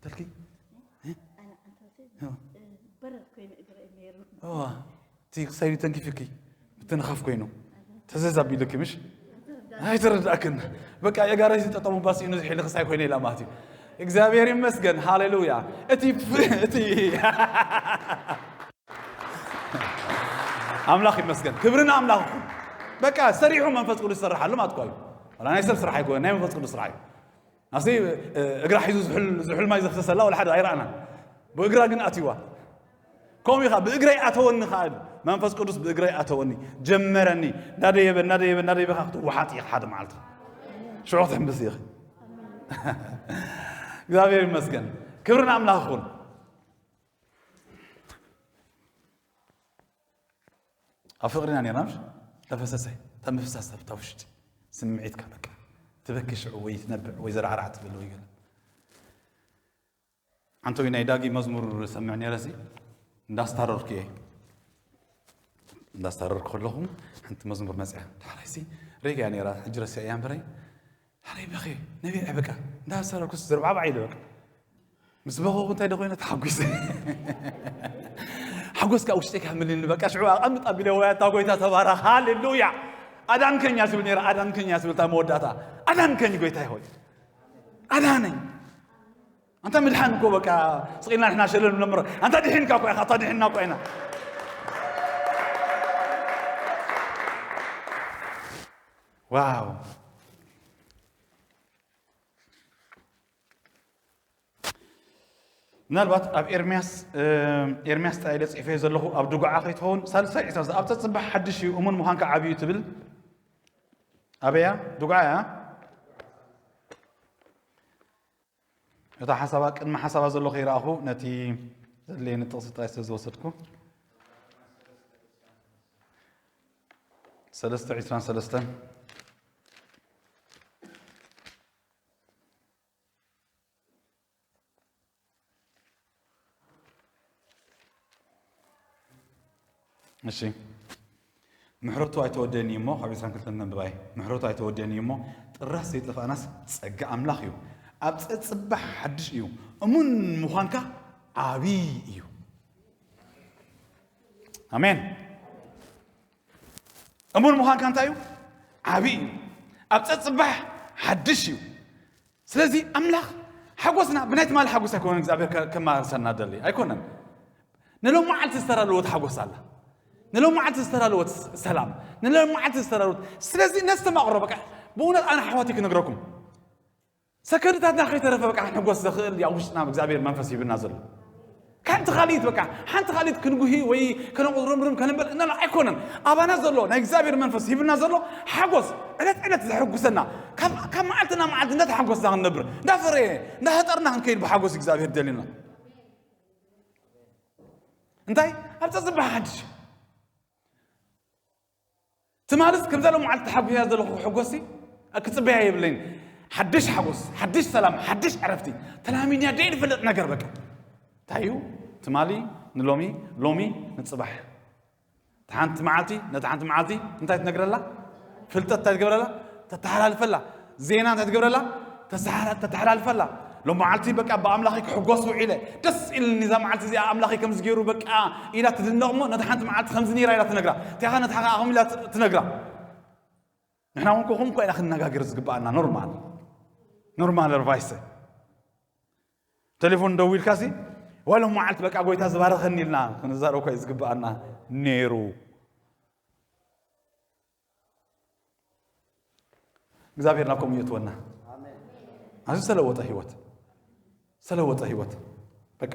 ተልኪ? እ? ኣነ ኣንተወሰ እ። በረር ኮይኑ እግረ ነይሩ። እዋ፣ እቲ ክሳይዱ ተንኪፍኪ፣ ምትንኻፍ ኮይኑ። ተዘዝ ኣቢሉኪ፣ ምሽ? ኣይተረዳእክን። በቃ፣ የጋራይ ዝጠጠሙ ባስ ኢኑ ዝሒል ክሳይ ኮይነ ኢላ ማለት እዩ። እግዚኣብሔር ይመስገን፣ ሃሌሉያ። እቲ፣ እቲ ኣምላኽ ይመስገን። ክብሪ ንኣምላኽ ይኹን። በቃ፣ ሰሪሑ መንፈስ ቅዱስ ይሰርሓሉ ማለት እኮ እዩ። ዋላ ናይ ሰብ ስራሕ ኣይኮነን፣ ናይ መንፈስ ቅዱስ ስራሕ እዩ። ናብዚ፣ እ፣ እግራ ሒዙ ዝሑል፣ ዝሑል ማይ ዘፍሰሰላ ወላ ሓደ ኣይረኣናን። ብእግራ ግን ኣትይዋ። ከምኡ ኢኻ፣ ብእግረይ ኣተወኒ ኸኣ ኢሉ። መንፈስ ቅዱስ ብእግረይ ኣተወኒ፣ ጀመረኒ። እንዳደየበ፣ እንዳደየበ፣ እንዳደየበ ኸኣ ክትወሓጥ ኢኻ ሓደ መዓልቲ። ሽዑ ክትሕምብስ ኢኺ። እግዚኣብሔር ይመስገን። ክብሪ ንኣምላኽ ይኹን። ኣብ ፍቕሪ ኢና ነርና፣ ምሽ? ተፈሰሰ፣ እታ ምፍሳስ ኣብታ ውሽጢ ስምዒትካ በቃ ትበኪ ሽዑ ወይ ትነብዕ ወይ ዘራዕራዕ ትብል ወይ ገለ። ሓንቲ ወይ ናይ ዳጊ መዝሙር ሰምዕ ነይረ ሲ፣ እንዳስታረርኩ እየ። እንዳስታረርኩ ከለኹ ሓንቲ መዝሙር መጽያ። ዳሕራይ ሲ፣ ሬጋ እያ ነይራ፣ ሕጂ ረሲዐ እያ እምበረይ። ዳሕራይ በኺ፣ ነቢዐ በቃ፣ እንዳስታረርኩስ ዘርባዕባዕ ኢለ በቃ። ምስ በኸኹ እንታይ ዶ ኮይነ ተሓጒሰ። ሓጎስ ካብ ውሽጠይ ካብ ምልኒ በቃ ሽዑ ኣቐምጥ ኣቢለ ወይ ኣታ ጎይታ ተባረኽ፣ ሃሌሉያ። ኣዳንከኛ ትብል ነይራ፣ ኣዳንከኛ ትብል እታ መወዳእታ። ኣዳንከኝ ጎይታይ ሆይ። ኣዳነኝ። ኣንታ ምድሓን እኮ በቃ ስቕ ኢልና ንሕና ሸለል ንብሎ እምበር፣ ኣንታ ድሒንካ እኮ ኢኻ፣ ኣታ ድሒንና እኮ ኢና። ዋው። ምናልባት ኣብ ኤርምያስ፣ እ፣ ኤርምያስ ጥራይ ኢለ ጽሒፈዮ ዘለኹ፣ ኣብ ድጉዓ ከይትኸውን፣ ሳልሳይ ዒስራ፣ ኣብ ጸጽባሕ ሓድሽ እዩ፣ እሙን ምዃንካ ዓቢ እዩ ትብል። ኣበያ? ድጉዓ እያ። እታ ሓሳባ፣ ቅድሚ ሓሳባ ዘሎ ከይረኣኹ፣ ነቲ ዘድልየኒ ጥቕሲ ጥራይ ስለ ዝወሰድኩ። ሰለስተ ዒስራን ሰለስተን። እሺ። ምሕረቱ ኣይተወደእን እዩ እሞ፣ ካብ ዒስራን ክልተን ነንብባይ። ምሕረቱ ኣይተወደእን እዩ እሞ፣ ጥራስ ዘይጠፋእናስ ጸጋ ኣምላኽ እዩ። ኣብ ጸጽባሕ ሓድሽ እዩ። እሙን ምዃንካ ዓብዪ እዩ። ኣሜን። እሙን ምዃንካ እንታይ እዩ? ዓብዪ እዩ። ኣብ ጸጽባሕ ሓድሽ እዩ። ስለዚ ኣምላኽ ሓጎስና ብናይ ትማሊ ሓጎስ ኣይኮነን እግዚኣብሔር ከ-፣ ከማርሰና ደሊ ኣይኮነን። ንሎም መዓልቲ ዝተዳለወት ሓጎስ ኣላ። ንሎም መዓልቲ ዝተዳለወት ሰላም፣ ንሎም መዓልቲ ዝተዳለወት። ስለዚ ነስተማቕሮ በቃ። ብእውነት ኣነ ኣሕዋተይ ክነግረኩም፣ ሰከንድታትና ከይተረፈ በቃ ክንሕጎስ ዘኽእል ኣብ ውሽጥና እግዚኣብሔር መንፈስ ሂብና ዘሎ። ሓንቲ ካልኢት በቃ፣ ሓንቲ ካልኢት ክንጉሂ ወይ ከነቑርምርም ከነንበል እናለ ኣይኮነን። ኣባና ዘሎ ናይ እግዚኣብሔር መንፈስ ሂብና ዘሎ ሓጎስ፣ ዕለት ዕለት ዘሐጉሰና፣ ካብ፣ ካብ መዓልቲ ናብ መዓልቲ እንዳተሓጎስና ክንነብር፣ እንዳፈረየ፣ እንዳሃጠርና ክንከይድ ብሓጎስ እግዚኣብሔር ደልዩና። እንታይ? ኣብ ጸጽባሕ ሓድሽ። ትማልስ ከምዛ ሎም መዓልቲ ተሓጒሰያ ዘለኹ ሕጎሲ ክጽበያ የብለይን። ሓድሽ ሓጎስ፣ ሓድሽ ሰላም፣ ሓድሽ ዕረፍቲ። ተላሚድያ ደይ ንፈልጥ ነገር በቃ። እንታይ እዩ? ትማሊ ንሎሚ፣ ሎሚ ንጽባሕ። እታ ሓንቲ መዓልቲ፣ ነታ ሓንቲ መዓልቲ እንታይ ትነግረላ? ፍልጠት እንታይ ትገብረላ? ተተሓላልፈላ። ዜና እንታይ ትገብረላ? ተሰሓላ-፣ ተተሓላልፈላ። ሎም መዓልቲ በቃ ብኣምላኸይ ክሕጎስ ውዒለ። ደስ ኢልኒ እዛ መዓልቲ እዚኣ ኣምላኸይ ከምዚ ገይሩ በቃ ኢላ ትድነቕ እሞ ነታ ሓንቲ መዓልቲ ከምዚ ነይራ ኢላ ትነግራ። እንታይ ኸ ነታ ኸኣ ከምኡ ኢላ ት-፣ ትነግራ። ንሕና እውን እኮ ከምኡ እኮ ኢና ክንነጋገር ዝግብኣና። ኖርማል። ኖርማል ኣድቫይስ። ቴሌፎን ደዊልካሲ፣ "ዋሎም መዓልቲ በቃ ጎይታ ዝባረኸኒ" ኢልና ክንዛረብ እኮ እዩ ዝግብኣና ነይሩ። እግዚኣብሔር ናብ ከምኡ የእትወና። ኣብዚ ዝተለወጠ ህይወት፣ ዝተለወጠ ህይወት። በቃ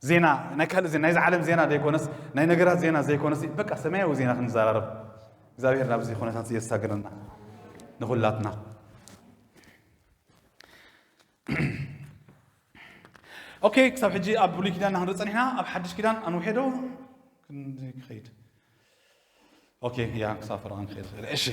ዜና፣ ናይ ካልእ ዜና፣ ናይዚ ዓለም ዜና ዘይኮነስ፣ ናይ ነገራት ዜና ዘይኮነስ፣ በቃ ሰማያዊ ዜና ክንዘራረብ። እግዚኣብሔር ናብዚ ኩነታት የሳግረና። ንኹላትና። ኦኬ፣ ክሳብ ሕጂ ኣብ ብሉይ ኪዳን ንክንርኢ ጸኒሕና፣ ኣብ ሓድሽ ኪዳን ኣንውሐ ዶ ክንዲ ክኸይድ? ኦኬ፣ ያ፣ ክሳብ ፈረቓ ንክኸይድ። እሺ።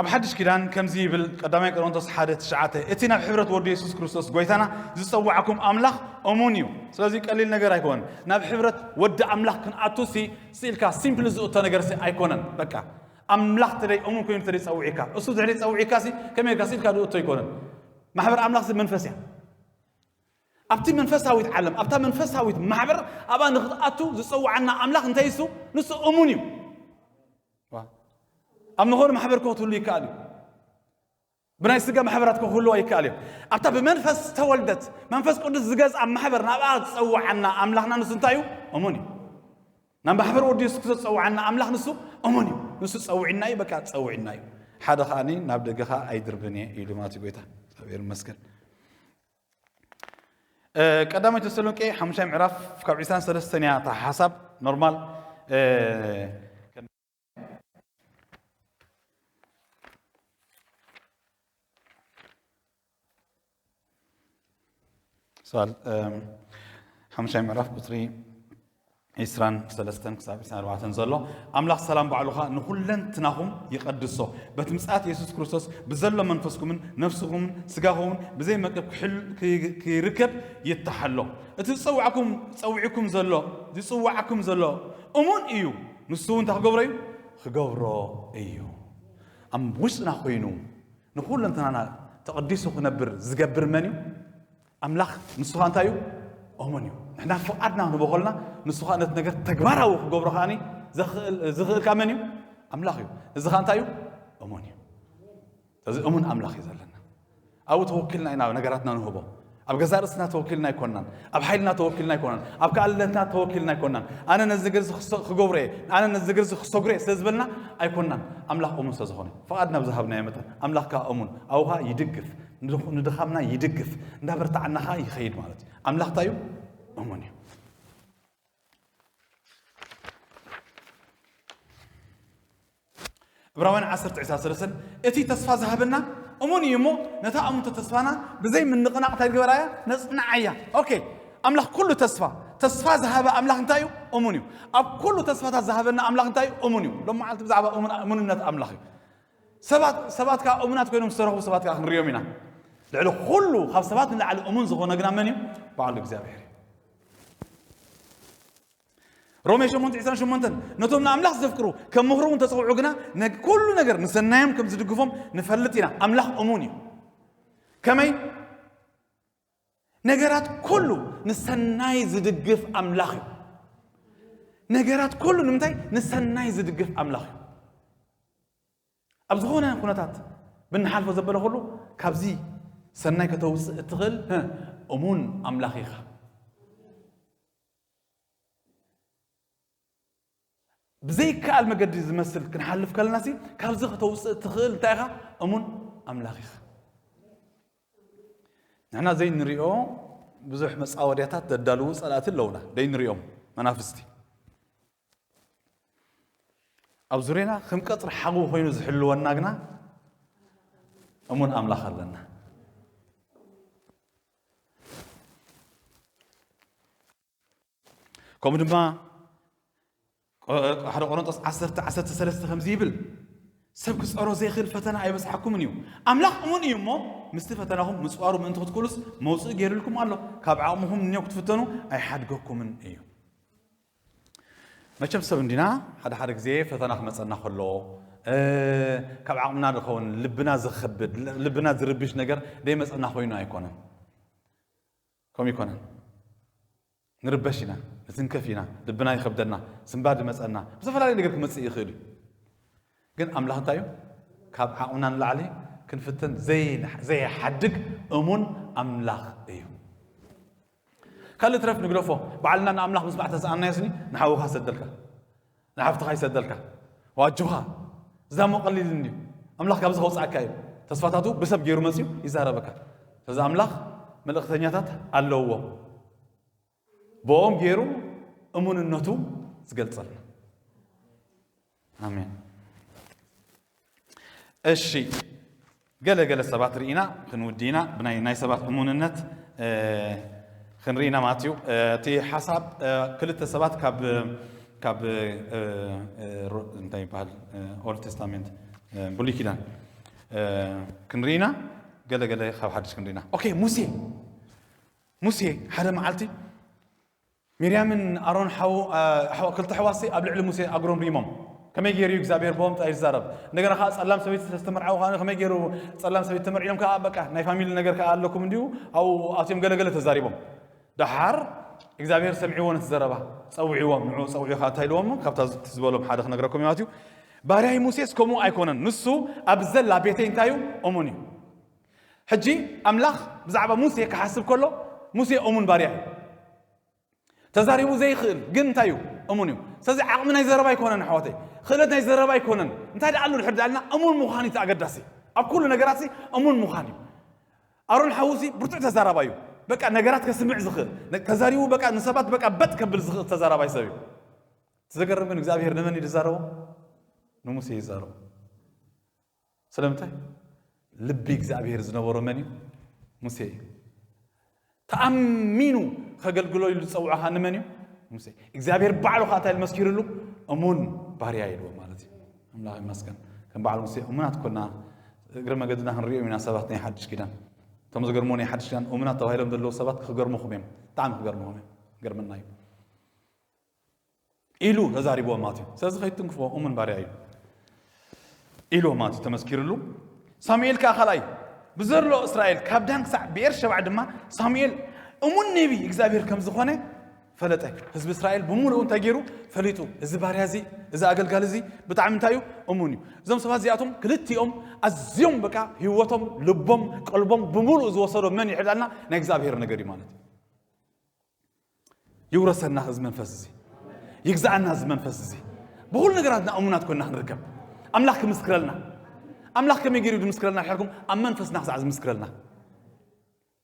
ኣብ ሓድሽ ኪዳን ከምዚ ይብል፣ ቀዳማይ ቆሮንቶስ ሓደ ትሽዓተ፣ "እቲ ናብ ሕብረት ወዲ የሱስ ክርስቶስ ጎይታና ዝጸዋዕኩም ኣምላኽ እሙን እዩ።" ስለዚ ቀሊል ነገር ኣይኮነን። ናብ ሕብረት ወዲ ኣምላኽ ክንኣቱ ሲ፣ ስኢልካ ሲምፕሊ ዝእቶ ነገር ሲ ኣይኮነን። በቃ ኣምላኽ ተደይ እሙን ኮይኑ ተደይ ጸውዒካ፣ እሱ ተደይ ጸውዒካ ሲ ከመይ ኢልካ ስኢልካ ዝእቶ ኣይኮነን። ማሕበር ኣምላኽ ሲ መንፈስ እያ። ኣብቲ መንፈሳዊት ዓለም፣ ኣብታ መንፈሳዊት ማሕበር ኣብኣ ንክትኣቱ ዝጸውዓና ኣምላኽ እንታይ እሱ? ንሱ እሙን እዩ። ዋ። ኣብ ዝኾነ ማሕበር እኮ ክትህሉ ይከኣል እዩ። ብናይ ስጋ ማሕበራት እኮ ክህልዋ ይከኣል እዩ። ኣብታ ብመንፈስ ዝተወልደት፣ መንፈስ ቅዱስ ዝገዝኣ ማሕበር ናብኣ ዝጸውዓና ኣምላኽና ንሱ እንታይ እዩ? እሙን እዩ። ናብ ማሕበር ወዲ የሱስ ክርስቶስ ዝጸውዓና ኣምላኽ ንሱ እሙን እዩ። ንሱ ጸውዒና እዩ፣ በቃ ጸውዒና እዩ። ሓደ ከኣኒ ናብ ደገኻ ኣይድርብን እየ ኢሉ ማለት እዩ ጎይታ። እግዚኣብሔር ይመስገን። እ፣ ቀዳማይ ተሰሎንቄ ሓሙሻይ ምዕራፍ ካብ ዕስራን ሰለስተን እያ እታ ሓሳብ ኖርማል። እ፣ ሰዋል፣ እም፣ ሓሙሻይ ምዕራፍ ቁጽሪ ዕስራን ሰለስተን ክሳብ ዕስራን ኣርባዕተን ዘሎ፣ "ኣምላኽ ሰላም ባዕሉ ኸኣ ንኹለንትናኹም ይቐድሶ፣ በቲ ምጽኣት የሱስ ክርስቶስ ብዘሎ መንፈስኩምን ነፍስኹምን ስጋኹምን ብዘይ መቅብ ክሕል-፣ ክይ-፣ ክይርከብ ይተሓሎ። እቲ ዝጸውዓኩም፣ ጸዊዕኩም ዘሎ፣ ዝጽውዓኩም ዘሎ እሙን እዩ፣ ንሱ እውን እንታይ ክገብሮ እዩ? ክገብሮ እዩ።" ኣብ ውሽጥና ኮይኑ ንኹለንተናና ተቐዲሱ ክነብር ዝገብር መን እዩ? ኣምላኽ። ንሱ ኸኣ እንታይ እዩ? እሙን እዩ። ንሕና ፍቓድና ክንህቦ ከለና፣ ንሱ ኸኣ ነቲ ነገር ተግባራዊ ክገብሮ ከኣ ዝኽእል፣ ዝኽእል ከኣ መን እዩ? ኣምላኽ እዩ። እዚ ኸኣ እንታይ እዩ? እሙን እዩ። ስለዚ እሙን ኣምላኽ እዩ ዘለና። ኣብኡ ተወኪልና ኢና ነገራትና ንህቦ። ኣብ ገዛእ ርእስና ተወኪልና ኣይኮናን። ኣብ ሓይልና ተወኪልና ኣይኮናን። ኣብ ክኣልነትና ተወኪልና ኣይኮናን። ኣነ ነዚ ነገር እዚ ክሰ-፣ ክገብሮ እየ፣ ኣነ ነዚ ነገር እዚ ክሰግሮ እየ ስለ ዝበልና ኣይኮናን። ኣምላኽ እሙን ስለ ዝኾነ፣ ፍቓድ ናብ ዝሃብናዮ መጠን፣ ኣምላኽ ከኣ እሙን፣ ኣብኡ ከኣ ይድግፍ፣ ንድኽ-፣ ንድኻምና ይድግፍ፣ እንዳበርታዓና ከኣ ይኸይድ ማለት እዩ። ኣምላኽ እንታይ እዩ? እሙን እዩ። ዕብራውያን ዓሰርተ ዕስራ ሰለስተን፣ እቲ ተስፋ ዝሃበና እሙን እዩ እሞ፣ ነታ እሙንቶ ተስፋና ብዘይ ምንቕናቕ እንታይ ግበራያ? ነጽንዓያ። ኦኬ፣ ኣምላኽ ኩሉ ተስፋ፣ ተስፋ ዝሃበ ኣምላኽ እንታይ እዩ? እሙን እዩ። ኣብ ኩሉ ተስፋታት ዝሃበና ኣምላኽ እንታይ እዩ? እሙን እዩ። ሎም መዓልቲ ብዛዕባ እሙን-፣ እሙንነት ኣምላኽ እዩ። ሰባት፣ ሰባት ከኣ እሙናት ኮይኖም ዝተረኽቡ ሰባት ከኣ ክንሪኦም ኢና። ልዕሊ ኩሉ፣ ካብ ሰባት ንላዕሊ እሙን ዝኾነ ግና መን እዩ? ባዕሉ እግዚኣብሔር እዩ። ሮሜ ሸሞንተ ዕስራን ሸሞንተን፣ "ነቶም ንኣምላኽ ዘፍቅሩ ከም ምኽሩ እውን ተጸውዑ ግና፣ ነግ-፣ ኩሉ ነገር ንሰናዮም ከም ዝድግፎም ንፈልጥ ኢና።" ኣምላኽ እሙን እዩ። ከመይ? ነገራት ኩሉ ንሰናይ ዝድግፍ ኣምላኽ እዩ። ነገራት ኩሉ ንምንታይ? ንሰናይ ዝድግፍ ኣምላኽ እዩ። ኣብ ዝኾነ ኩነታት ብንሓልፎ ዘበለ ኩሉ ካብዚ ሰናይ ከተውፅእ እትኽእል፣ ህ፣ እሙን ኣምላኽ ኢኻ። ብዘይከኣል መገዲ ዝመስል ክንሓልፍ ከለና ሲ፣ ካብዚ ከተውፅእ እትኽእል እንታይ ኢኻ? እሙን ኣምላኽ ኢኻ። ንሕና ዘይንሪኦ ብዙሕ መጻወድያታት ዘዳልዉ ጸላእቲ ኣለዉና፣ ዘይንሪኦም መናፍስቲ። ኣብ ዙርያና ከም ቀጽሪ ሓዊ ኮይኑ ዝሕልወና ግና እሙን ኣምላኽ ኣለና። ከምኡ ድማ፣ ቆ-፣ ሓደ ቆሮንቶስ ዓሰርተ ዓሰርተ ሰለስተ ከምዚ ይብል፣ "ሰብ ክጸሮ ዘይኽእል ፈተና ኣይበጽሓኩምን እዩ። ኣምላኽ እሙን እዩ እሞ፣ ምስቲ ፈተናኹም ምጽዋሩ ምእንቲ ክትክእሉስ መውጽኢ ገይሩልኩም ኣሎ። ካብ ዓቕምኹም ንኔው ክትፍተኑ ኣይሓድገኩምን እዩ።" መቸም ሰብ እንዲና፣ ሓደ ሓደ ግዜ ፈተና ክመጸና ከሎ፣ እ፣ ካብ ዓቕምና ዝኸውን፣ ልብና ዘኸብድ፣ ልብና ዝርብሽ ነገር ደይመጸና ኮይኑ ኣይኮነን። ከምኡ ይኮነን። ንርበሽ ኢና፣ ንትንከፍ ኢና፣ ልብና ይኸብደና፣ ስንባድ ይመጸና፣ ብዝተፈላለየ ነገር ክመጽእ ይኽእል እዩ። ግን ኣምላኽ እንታይ እዩ? ካብ ዓቕምና ንላዕሊ ክንፍተን ዘይ-፣ ዘይሓድግ እሙን ኣምላኽ እዩ። ካልእ ትረፍ ንግደፎ፣ ባዕልና ንኣምላኽ ምስማዕ ተሰኣናዮስኒ፣ ንሓውኻ ሰደልካ፣ ንሓፍትኻ ይሰደልካ፣ ዋጅኻ፣ ዝዳሞ ቀሊል እንድዩ፣ ኣምላኽ ካብዚ ከውፅኣካ እዩ። ተስፋታቱ ብሰብ ገይሩ መፅዩ ይዛረበካ። ስለዚ ኣምላኽ መልእኽተኛታት ኣለውዎ። ብኦም ገይሩ እሙንነቱ ዝገልጸልና። ኣሜን። እሺ፣ ገለ ገለ ሰባት ርኢና ክንውዲ ኢና። ብናይ ናይ ሰባት እሙንነት ክንርኢና ማለት እዩ። እቲ ሓሳብ ክልተ ሰባት ካብ ካብ እንታይ ይበሃል፣ ኦልድ ተስታሜንት፣ ብሉይ ኪዳን ክንርኢና፣ ገለ ገለ ካብ ሓድሽ ክንርኢና። ኦኬ፣ ሙሴ ሙሴ ሓደ መዓልቲ ሚርያምን ኣሮን ሓው ክልተ ኣሕዋትሲ ኣብ ልዕሊ ሙሴ ኣግሮም ሪሞም፣ ከመይ ገይሩ እዩ እግዚኣብሔር ብኦም ጥራይ ዝዛረብ? እንደገና ከዓ ጸላም ሰበይቲ ዝተመርዓው ከዓ ከመይ ገይሩ ጸላም ሰበይቲ ተመርዒሎም ከዓ በቃ ናይ ፋሚሊ ነገር ከዓ ኣለኩም እንዲሁ ኣብኡ ኣትዮም ገለገለ ተዛሪቦም። ደሓር እግዚኣብሔር ሰምዒዎ ነቲ ዘረባ፣ ጸውዒዎም፣ ንዑ ጸውዒ ከዓ እንታይ ኢልዎም? ካብታ ዝበሎም ሓደ ክነግረኩም እዩ ማለት እዩ። ባርያይ ሙሴስ ከምኡ ኣይኮነን፣ ንሱ ኣብ ዘላ ቤተይ እንታይ እዩ? እሙን እዩ። ሕጂ ኣምላኽ ብዛዕባ ሙሴ ክሓስብ ከሎ ሙሴ እሙን ባርያ እዩ። ተዛሪቡ ዘይኽእል ግን እንታይ እዩ? እሙን እዩ። ስለዚ ዓቕሚ ናይ ዘረባ ኣይኮነን ኣሕዋተይ፣ ክእለት ናይ ዘረባ ኣይኮነን። እንታይ ደኣ ኣሎ ድሕር ዳልና እሙን ምዃን እዩ እቲ ኣገዳሲ። ኣብ ኩሉ ነገራት እሙን ምዃን እዩ። ኣሮን ሓውሲ ብርቱዕ ተዛራባይ እዩ። በቃ ነገራት ከስምዕ ዝኽእል፣ ተዛሪቡ በቃ ንሰባት በቃ በጥ ከብል ዝኽእል ተዛራባይ ሰብ እዩ። እቲ ዘገርም ግን እግዚኣብሔር ንመን እዩ ዝዛረቦ? ንሙሴ ይዛረቦ። ስለምንታይ? ልቢ እግዚኣብሔር ዝነበሮ መን እዩ? ሙሴ እዩ። ተኣሚኑ ከገልግሎ ኢሉ ዝጸውዖ ኸኣ ንመን እዩ? ሙሴ። እግዚኣብሔር ባዕሉ ኸኣ እንታይ ኢሉ መስኪሩሉ? እሙን ባርያ ኢልዎ ማለት እዩ። ኣምላኽ ይመስገን። ከም በዓል ሙሴ እሙናት ኮና እግረ መገድና ክንሪኦም ኢና ሰባት ናይ ሓድሽ ኪዳን። እቶም ዝገርሙ ናይ ሓድሽ ኪዳን እሙናት ተባሂሎም ዘለዉ ሰባት ክገርሙኹም እዮም። ብጣዕሚ ክገርሙኹም እዮም። ገርመና እዩ። ኢሉ ተዛሪብዎም ማለት እዩ። ስለዚ ከይትንክፍዎ እሙን ባርያ እዩ ኢልዎም ማለት እዩ፣ ተመስኪርሉ። ሳሙኤል ከኣ ካልኣይ ብዘሎ እስራኤል ካብ ዳን ክሳዕ ብኤር ሸባዕ ድማ ሳሙኤል እሙን ነቢ እግዚኣብሔር ከም ዝኾነ ፈለጠ። ህዝቢ እስራኤል ብምሉኡ እንታይ ገይሩ ፈሊጡ? እዚ ባርያ እዚ፣ እዚ ኣገልጋሊ እዚ ብጣዕሚ እንታይ እዩ? እሙን እዩ። እዞም ሰባት እዚኣቶም ክልቲኦም ኣዝዮም በቃ ህይወቶም፣ ልቦም፣ ቀልቦም ብምሉኡ ዝወሰዶ መን ይሕዳልና? ናይ እግዚኣብሔር ነገር እዩ ማለት እዩ። ይውረሰና እዚ መንፈስ እዚ፣ ይግዛኣና እዚ መንፈስ እዚ። ብኹሉ ነገራትና እሙናት ኮይና ክንርከብ ኣምላኽ ክምስክረልና። ኣምላኽ ከመይ ገይሩ ዝምስክረልና ኢልኩም? ኣብ መንፈስና ክሳዕ ዝምስክረልና።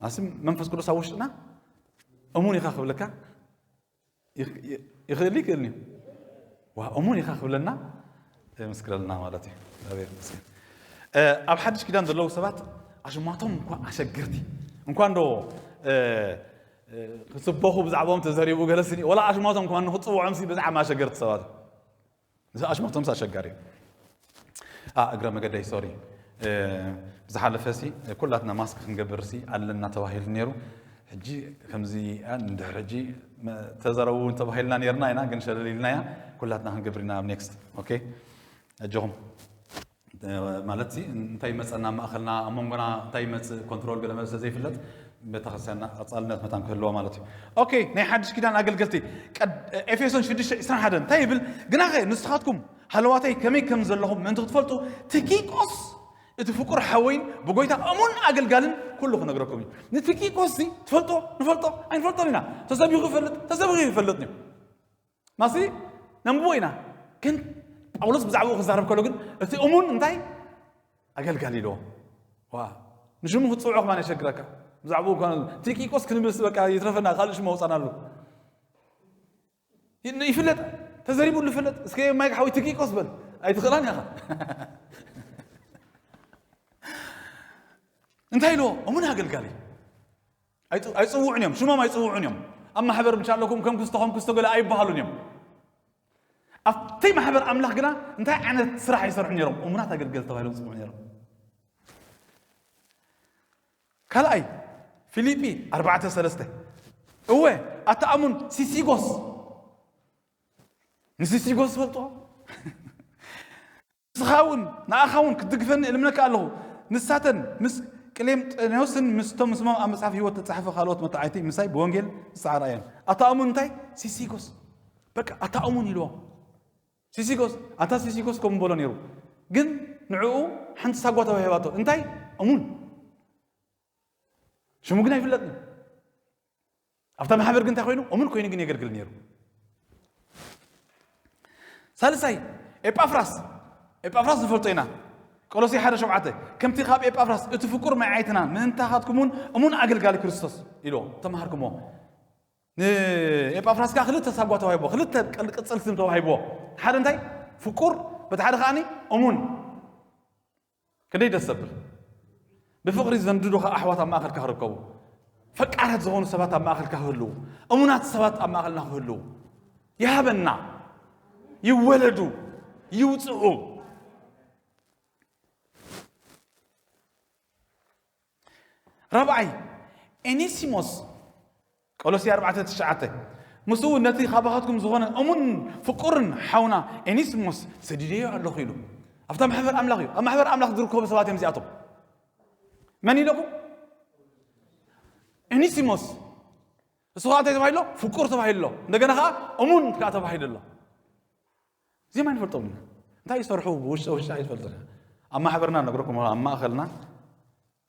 ኣስም መንፈስ ቅዱስ ኣብ ውሽጥና እሙን ኢኻ ክብለካ ይኽ- ይኽ- ይኽእል ይኽእል እዩ። ዋ እሙን ኢኻ ክብለና ምስክረልና ማለት እዩ። እግዚኣብሔር ይመስገን። እ፣ ኣብ ሓድሽ ኪዳን ዘለዉ ሰባት ኣሽማቶም እኳ ኣሸገርቲ እንኳ እንዶ እ፣ እ፣ ክስበኹ ብዛዕባኦም ተዘሪቡ ገለስኒ ወላ ኣሽማቶም እኳ ንክፅውዖም ሲ ብዛዕባ ኣሸገርቲ ሰባት እዚ ኣሽማቶም ሲ ኣሸጋሪ እዩ። ኣ እግረ መገደይ ሶሪ፣ እ፣ ብዝሓለፈ ሲ ኩላትና ማስክ ክንገብር ሲ ኣለና ተባሂሉ ነይሩ። ሕጂ ከምዚ ኣ፣ እንድሕር ሕጂ መ- ተዘረቡ ተባሂልና ነይርና ኢና፣ ግን ሸለል ኢልና ኢና። ኩላትና ክንገብር ኢና ኣብ ኔክስት። ኦኬ፣ ኣጆኹም። እ፣ ማለት ሲ እንታይ ይመፀና ኣብ ማእኸልና፣ ኣብ መንጎና እንታይ ይመፅእ ኮንትሮል ገለ መለ ስለዘይፍለጥ ቤተክርስትያንና ቀፃልነት መታን ክህልዋ ማለት እዩ። ኦኬ፣ ናይ ሓድሽ ኪዳን ኣገልገልቲ ቀድ- ኤፌሶን ሽዱሽተ ዕስራን ሓደን እንታይ ይብል? ግናኸ ንስኻትኩም ሃለዋተይ ከመይ ከም ዘለኹም ምእንቲ ክትፈልጡ ቲኪቆስ እቲ ፍቁር ሓወይን ብጎይታ እሙን ኣገልጋልን ኩሉ ክነግረኩም እዩ። ንቲኪቆስ ሲ ትፈልጦ ንፈልጦ ኣይንፈልጦን ኢና። ተሰቢኹ ይፈልጥ ተሰቢኹ ይፈልጥ እዩ። ማሲ ነንብቦ ኢና። ግን ጳውሎስ ብዛዕባኡ ክዛረብ ከሎ ግን እቲ እሙን እንታይ ኣገልጋሊ ኢልዎ። ዋ ንሽሙ ክትፅውዖ ከማን የሸግረካ። ብዛዕባኡ እኳ ቲኪቆስ ክንብልስ በቃ ይትረፈና ካልእ ሽሙ ኣውፃናሉ። ይ- ይፍለጥ ተዘሪቡሉ ይፍለጥ። እስከ ማይክ ሓወይ ቲኪቆስ በል ኣይትኽእላን ኢኻ። እንታይ ኢልዎ? እሙን ኣገልጋሊ ኣይጽ- ኣይጽውዑን እዮም፣ ሽሞም ኣይጽውዑን እዮም። ኣብ ማሕበር ብቻ ኣለኩም ከም ክስቶ ከም ክስቶ ገለ ኣይበሃሉን እዮም። ኣብቲ ማሕበር ኣምላኽ ግና እንታይ ዓይነት ስራሕ ይሰርሑ ነይሮም? እሙናት ኣገልገልቲ ተባሂሎም ጽውዑ ነይሮም። ካልኣይ ፊሊጲ ኣርባዕተ ሰለስተ እወ ኣታ ኣሙን ሲሲጎስ ንሲሲጎስ ፈልጦ ንስኻ እውን ንኣኻ እውን ክትድግፈኒ እልምነካ ኣለኹ። ንሳተን ምስ ቅሌምጥኖስን ምስቶም ስሞም ኣብ መጽሓፍ ህይወት ተጻሕፈ ካልኦት መተዓይቲ ምሳይ ብወንጌል ዝጸዓራ እየን። ኣታ እሙን እንታይ? ሲሲጎስ። በቃ ኣታ እሙን ኢልዎም። ሲሲጎስ፣ ኣታ ሲሲጎስ ከም በሎ ነይሩ። ግን ንዕኡ ሓንቲ ሳጓ ተዋሂባቶ። እንታይ? እሙን። ሽሙ ግን ኣይፍለጥን። ኣብታ ማሕበር ግን እንታይ ኮይኑ? እሙን ኮይኑ ግን የገልግል ነይሩ። ሳልሳይ ኤጳፍራስ። ኤጳፍራስ ንፈልጦ ኢና። ቆሎሴ ሓደ ሸውዓተ ከምቲ ካብ ኤጳፍራስ እቲ ፍቁር መዓይትና ምእንታኻትኩም እውን እሙን ኣገልጋሊ ክርስቶስ ኢልዎ ተማሃርኩሞ። ንኤጳፍራስ ከዓ ክልተ ሳጓ ተዋሂቦ፣ ክልተ ቅል- ቅጽል ስም ተዋሂቦ። ሓደ እንታይ? ፍቁር፣ በቲ ሓደ ከዓኒ እሙን። ክንደይ ደስ ዘብል። ብፍቕሪ ዘንድዱኻ ኣሕዋት ኣብ ማእኸልካ ክርከቡ፣ ፈቃራት ዝኾኑ ሰባት ኣብ ማእኸልካ ክህልዉ፣ እሙናት ሰባት ኣብ ማእኸልና ክህልዉ ይሃበና። ይወለዱ፣ ይውፅኡ። ራብዓይ፣ ኤኒሲሞስ፣ ቆሎሲ ኣርባዕተ ትሽዓተ፣ ምስኡ እውን ነቲ ካባኻትኩም ዝኾነ እሙን ፍቁርን ሓውና ኤኒሲሞስ ሰዲደዮ ኣለኹ ኢሉ። ኣብታ ማሕበር ኣምላኽ እዩ። ኣብ ማሕበር ኣምላኽ ዝርከቡ ሰባት እዮም እዚኣቶም። መን ኢለኹም? ኤኒሲሞስ። እሱ ከዓ እንታይ ተባሂሎ? ፍቁር ተባሂሎ። እንደገና ከዓ እሙን ከዓ ተባሂሉ ኣሎ። እዚኦም ኣይንፈልጦም ኢና። እንታይ ይሰርሑ ብውሽጠ ውሽጢ ኣይትፈልጥን ኢኻ። ኣብ ማሕበርና ነግረኩም፣ ኣብ ማእኸልና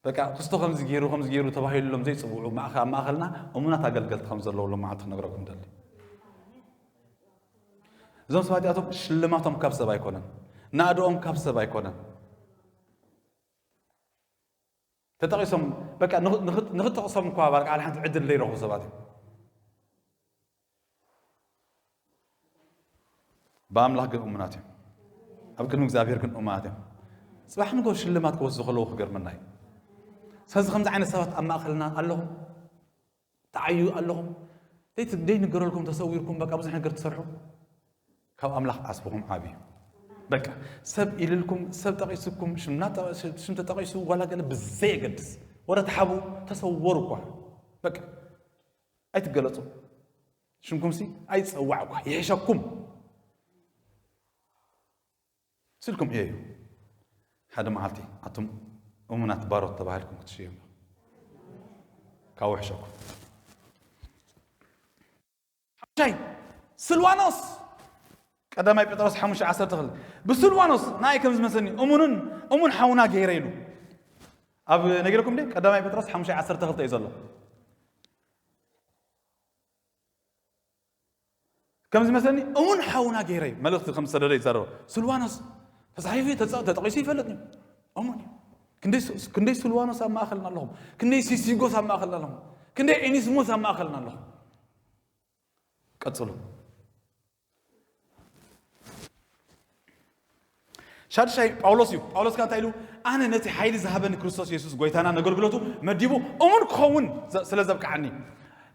በቃ ክስቶ ከምዚ ገይሩ ከምዚ ገይሩ ተባሂሎም ዘይፅውዑ ማእኸ-፣ ኣብ ማእኸልና እሙናት ኣገልገልቲ ከም ዘለዉ ሎም መዓልቲ ክነግረኩም ደሊ። እዞም ሰባት እዚኣቶም ሽልማቶም ካብ ሰብ ኣይኮነን፣ ናእድኦም ካብ ሰብ ኣይኮነን። ተጠቒሶም በቃ ንኽ-፣ ንኽ-፣ ንኽጠቕሶም እኳ በቃ ሓደ ሓንቲ ዕድል ዘይረኽቡ ሰባት እዮም። ብኣምላኽ ግን እሙናት እዮም። ኣብ ቅድሚ እግዚኣብሔር ግን እሙናት እዮም። ጽባሕ ንጎ ሽልማት ክወስዱ ከለዉ ክገርመና እዩ። ስለዚ ከምዚ ዓይነት ሰባት ኣብ ማእኸልና ኣለኹም፣ ተዓዩ ኣለኹም፣ ደይ-፣ ደይንገረልኩም ተሰዊርኩም በቃ ብዙሕ ነገር ትሰርሑ። ካብ ኣምላኽ ዓስብኹም ዓቢ እዩ። በቃ ሰብ ኢልልኩም፣ ሰብ ጠቒስኩም፣ ሽምና ጠ-፣ ሽም ተጠቒሱ ዋላ ገለ ብዘየገድስ ወረ ተሓቡ ተሰወሩ እኳ። በቃ ኣይትገለጹ። ሽምኩምሲ ኣይጸዋዕ እኳ ይሕሸኩም ስልኩም እየ እዩ። ሓደ መዓልቲ ኣቱም እሙናት ባሮት ተባሂልኩም ክትሽየሙ ካብ ውሕሸኩም። ሓሙሻይ፣ ስልዋኖስ። ቀዳማይ ጴጥሮስ ሓሙሽተ ዓሰርተ ክልተ፣ ብስልዋኖስ ንኣይ ከም ዝመሰኒ እሙንን እሙን ሓውና ገይረ ኢሉ። ኣብ ነጊረኩም ድየ? ቀዳማይ ጴጥሮስ ሓሙሽተ ዓሰርተ ክልተ እዩ ዘሎ። ከም ዝመሰኒ እሙን ሓውና ገይረ መልእኽቲ ከም ዝሰደደ ይዛረበ። ስልዋኖስ ተጻሒፉ ተጸ-፣ ተጠቒሱ ይፈልጥ እዩ። እሙን እዩ። ክንደይ ስ-፣ ክንደይ ስልዋኖስ ኣብ ማእኸልና ኣለኹም? ክንደይ ሲሲጎስ ኣብ ማእኸልና ኣለኹም? ክንደይ ኤኒስሞስ ኣብ ማእኸልና ኣለኹም? ቀጽሉ። ሻድሻይ ጳውሎስ እዩ። ጳውሎስ ከ እንታይ ኢሉ? ኣነ ነቲ ሓይሊ ዝሃበኒ ክርስቶስ የሱስ ጎይታና ነገልግሎቱ መዲቡ እሙን ክኸውን ዘ-፣ ስለ ዘብቅዓኒ።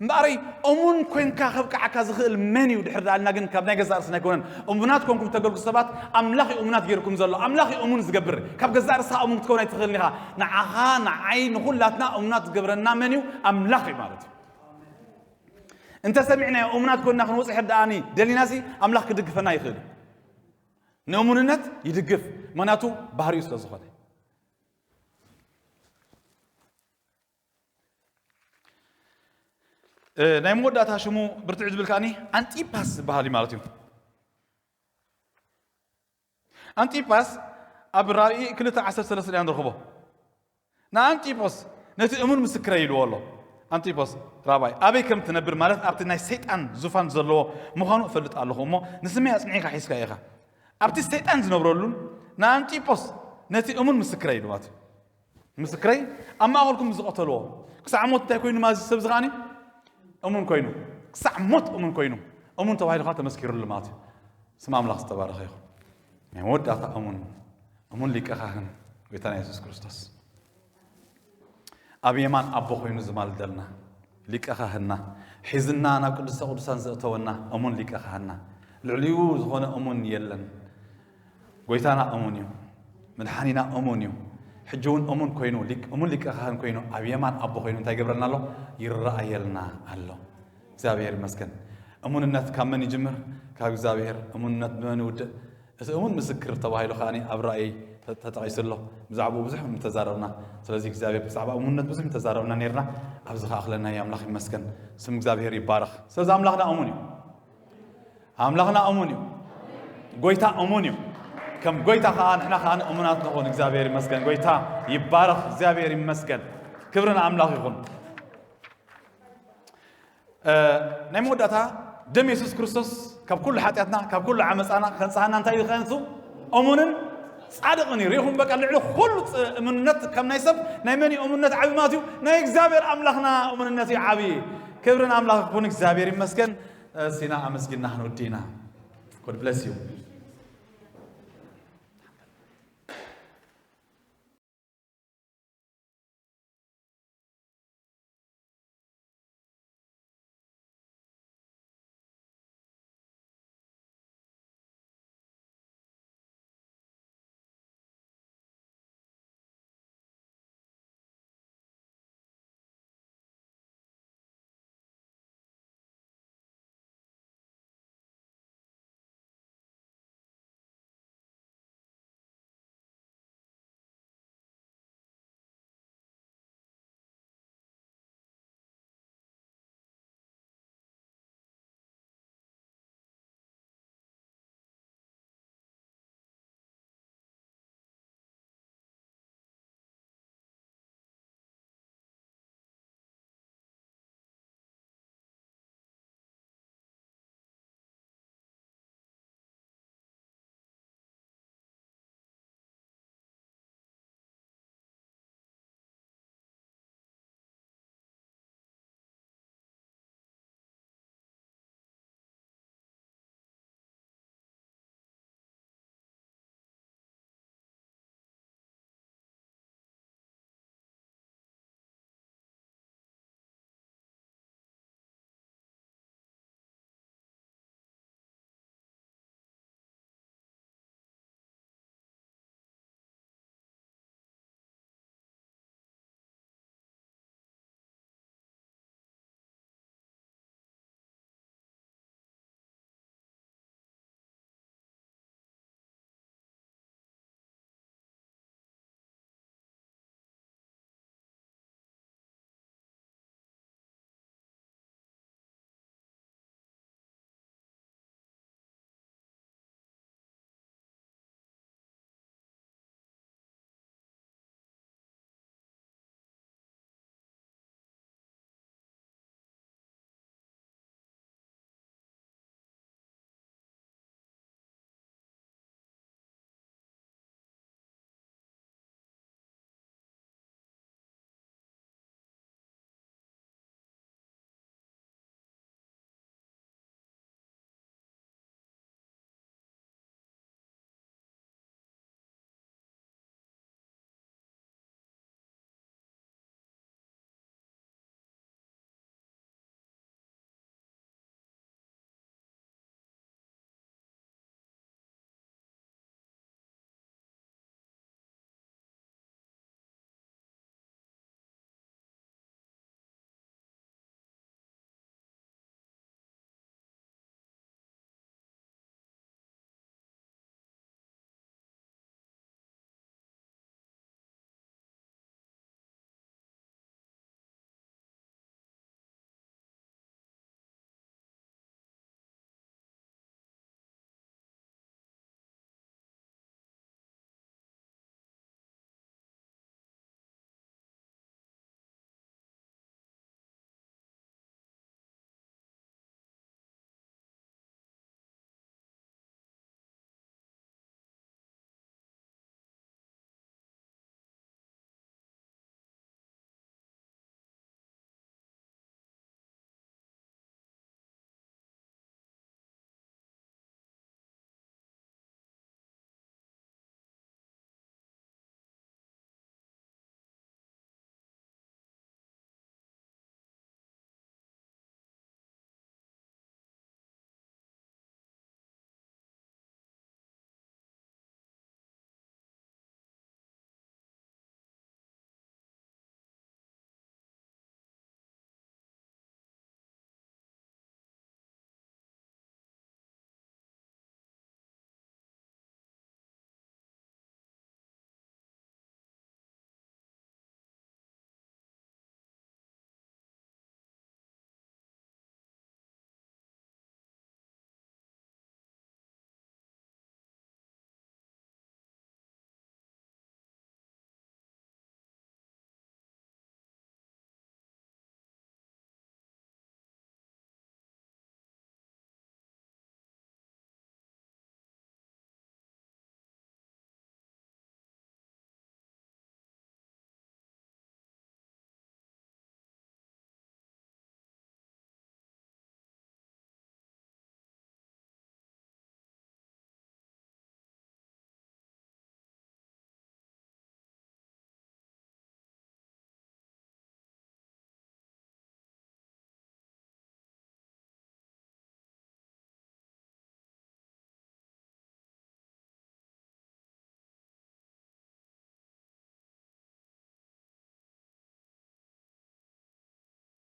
እምበኣረይ እሙን ኮንካ ከብቅዓካ ዝኽእል መን እዩ ድሕር ደኣልና ግን ካብ ናይ ገዛእ ርእስና ኣይኮነን። እሙናት ኮንኩም ተገልግሉ ሰባት ኣምላኽ እዩ እሙናት ገይርኩም ዘሎ። ኣምላኽ እዩ እሙን ዝገብር። ካብ ገዛእ ርእስኻ እሙን ክትከውን ኣይትኽእልን ኢኻ። ንዓኻ፣ ንዓይ፣ ንኹላትና እሙናት ዝገብረና መን እዩ? ኣምላኽ እዩ ማለት እዩ። እንተ ሰሚዕናዮ እሙናት ኮንና ክንወጽእ ሕር ደኣኒ ደሊናሲ ኣምላኽ ክድግፈና ይኽእል እዩ። ንእሙንነት ይድግፍ፣ ምኽንያቱ ባህሪኡ ስለ ዝኾነ። እ፣ ናይ መወዳእታ ሽሙ ብርትዕ ዝብል ከኣኒ ኣንጢፓስ ዝበሃል እዩ ማለት እዩ። ኣንጢፓስ ኣብ ራእይ ክልተ ዓሰርተ ሰለስተ ኢና ንረኽቦ። ንኣንጢፖስ ነቲ እሙን ምስክረይ ኢልዎ ኣሎ። ኣንጢፖስ ራባይ ኣበይ ከም ትነብር፣ ማለት ኣብቲ ናይ ሰይጣን ዙፋን ዘለዎ ምዃኑ እፈልጥ ኣለኹ እሞ ንስመይ ኣጽኒዕካ ሒዝካ ኢኻ። ኣብቲ ሰይጣን ዝነብረሉን ንኣንጢፖስ ነቲ እሙን ምስክረይ ኢሉ ማለት እዩ። ምስክረይ ኣብ ማእኸልኩም ዝቐተልዎ ክሳዕ ሞት እንታይ ኮይኑ ማለት እዚ ሰብ እዚ ከኣኒ እሙን ኮይኑ፣ ክሳዕ ሞት እሙን ኮይኑ፣ እሙን ተባሂሉ ከዓ ተመስኪሩሉ ማለት እዩ። ስም ኣምላኽ ዝተባረኸ ይኹን። ናይ መወዳእታ እሙን፣ እሙን ሊቀ ካህን ጎይታና የሱስ ክርስቶስ ኣብ የማን ኣቦ ኮይኑ ዝማልደልና ሊቀ ካህንና፣ ሒዝና ናብ ቅድስተ ቅዱሳን ዘእተወና እሙን ሊቀ ካህንና፣ ልዕሊኡ ዝኾነ እሙን የለን። ጎይታና እሙን እዩ። መድሓኒና እሙን እዩ። ሕጂ እውን እሙን ኮይኑ፣ ሊቅ-፣ እሙን ሊቀ ካህን ኮይኑ ኣብ የማን ኣቦ ኮይኑ እንታይ ይገብረልና ኣሎ? ይረኣየልና ኣሎ። እግዚኣብሔር ይመስገን። እሙንነት ካብ መን ይጅምር? ካብ እግዚኣብሔር። እሙንነት ብመን ይውድእ? እቲ እሙን ምስክር ተባሂሉ ከኣ ኣብ ራእይ ተ-፣ ተጠቒሱ ኣሎ። ብዛዕባኡ ብዙሕ ምተዛረብና። ስለዚ እግዚኣብሔር ብዛዕባ እሙንነት ብዙሕ ምተዛረብና ነይርና። ኣብዚ ከኣ ክለና እዩ። ኣምላኽ ይመስገን። ስም እግዚኣብሔር ይባረኽ። ስለዚ ኣምላኽና እሙን እዩ። ኣምላኽና እሙን እዩ። ጎይታ እሙን እዩ። ከም ጎይታ ከኣ ንሕና ከኣ እሙናት ንኹን። እግዚኣብሔር ይመስገን። ጎይታ ይባረኽ። እግዚኣብሔር ይመስገን። ክብሪ ንኣምላኽ ይኹን። እ፣ ናይ መወዳእታ ደም የሱስ ክርስቶስ ካብ ኩሉ ሓጢኣትና፣ ካብ ኩሉ ዓመፃና ከንጽሃና እንታይ እዩ ዝኸንሱ? እሙንን ጻድቕን እዩ። ርኢኹም በቃ ልዕሊ ኩሉ ጽ-፣ እሙንነት ከም ናይ ሰብ ናይ መን እዩ እሙንነት ዓቢ ማለት እዩ? ናይ እግዚኣብሔር ኣምላኽና እሙንነት እዩ ዓቢ። ክብሪ ንኣምላኽ ይኹን። እግዚኣብሔር ይመስገን። እ፣ ሲና ኣመስጊና ክንውዲ ኢና። God bless you።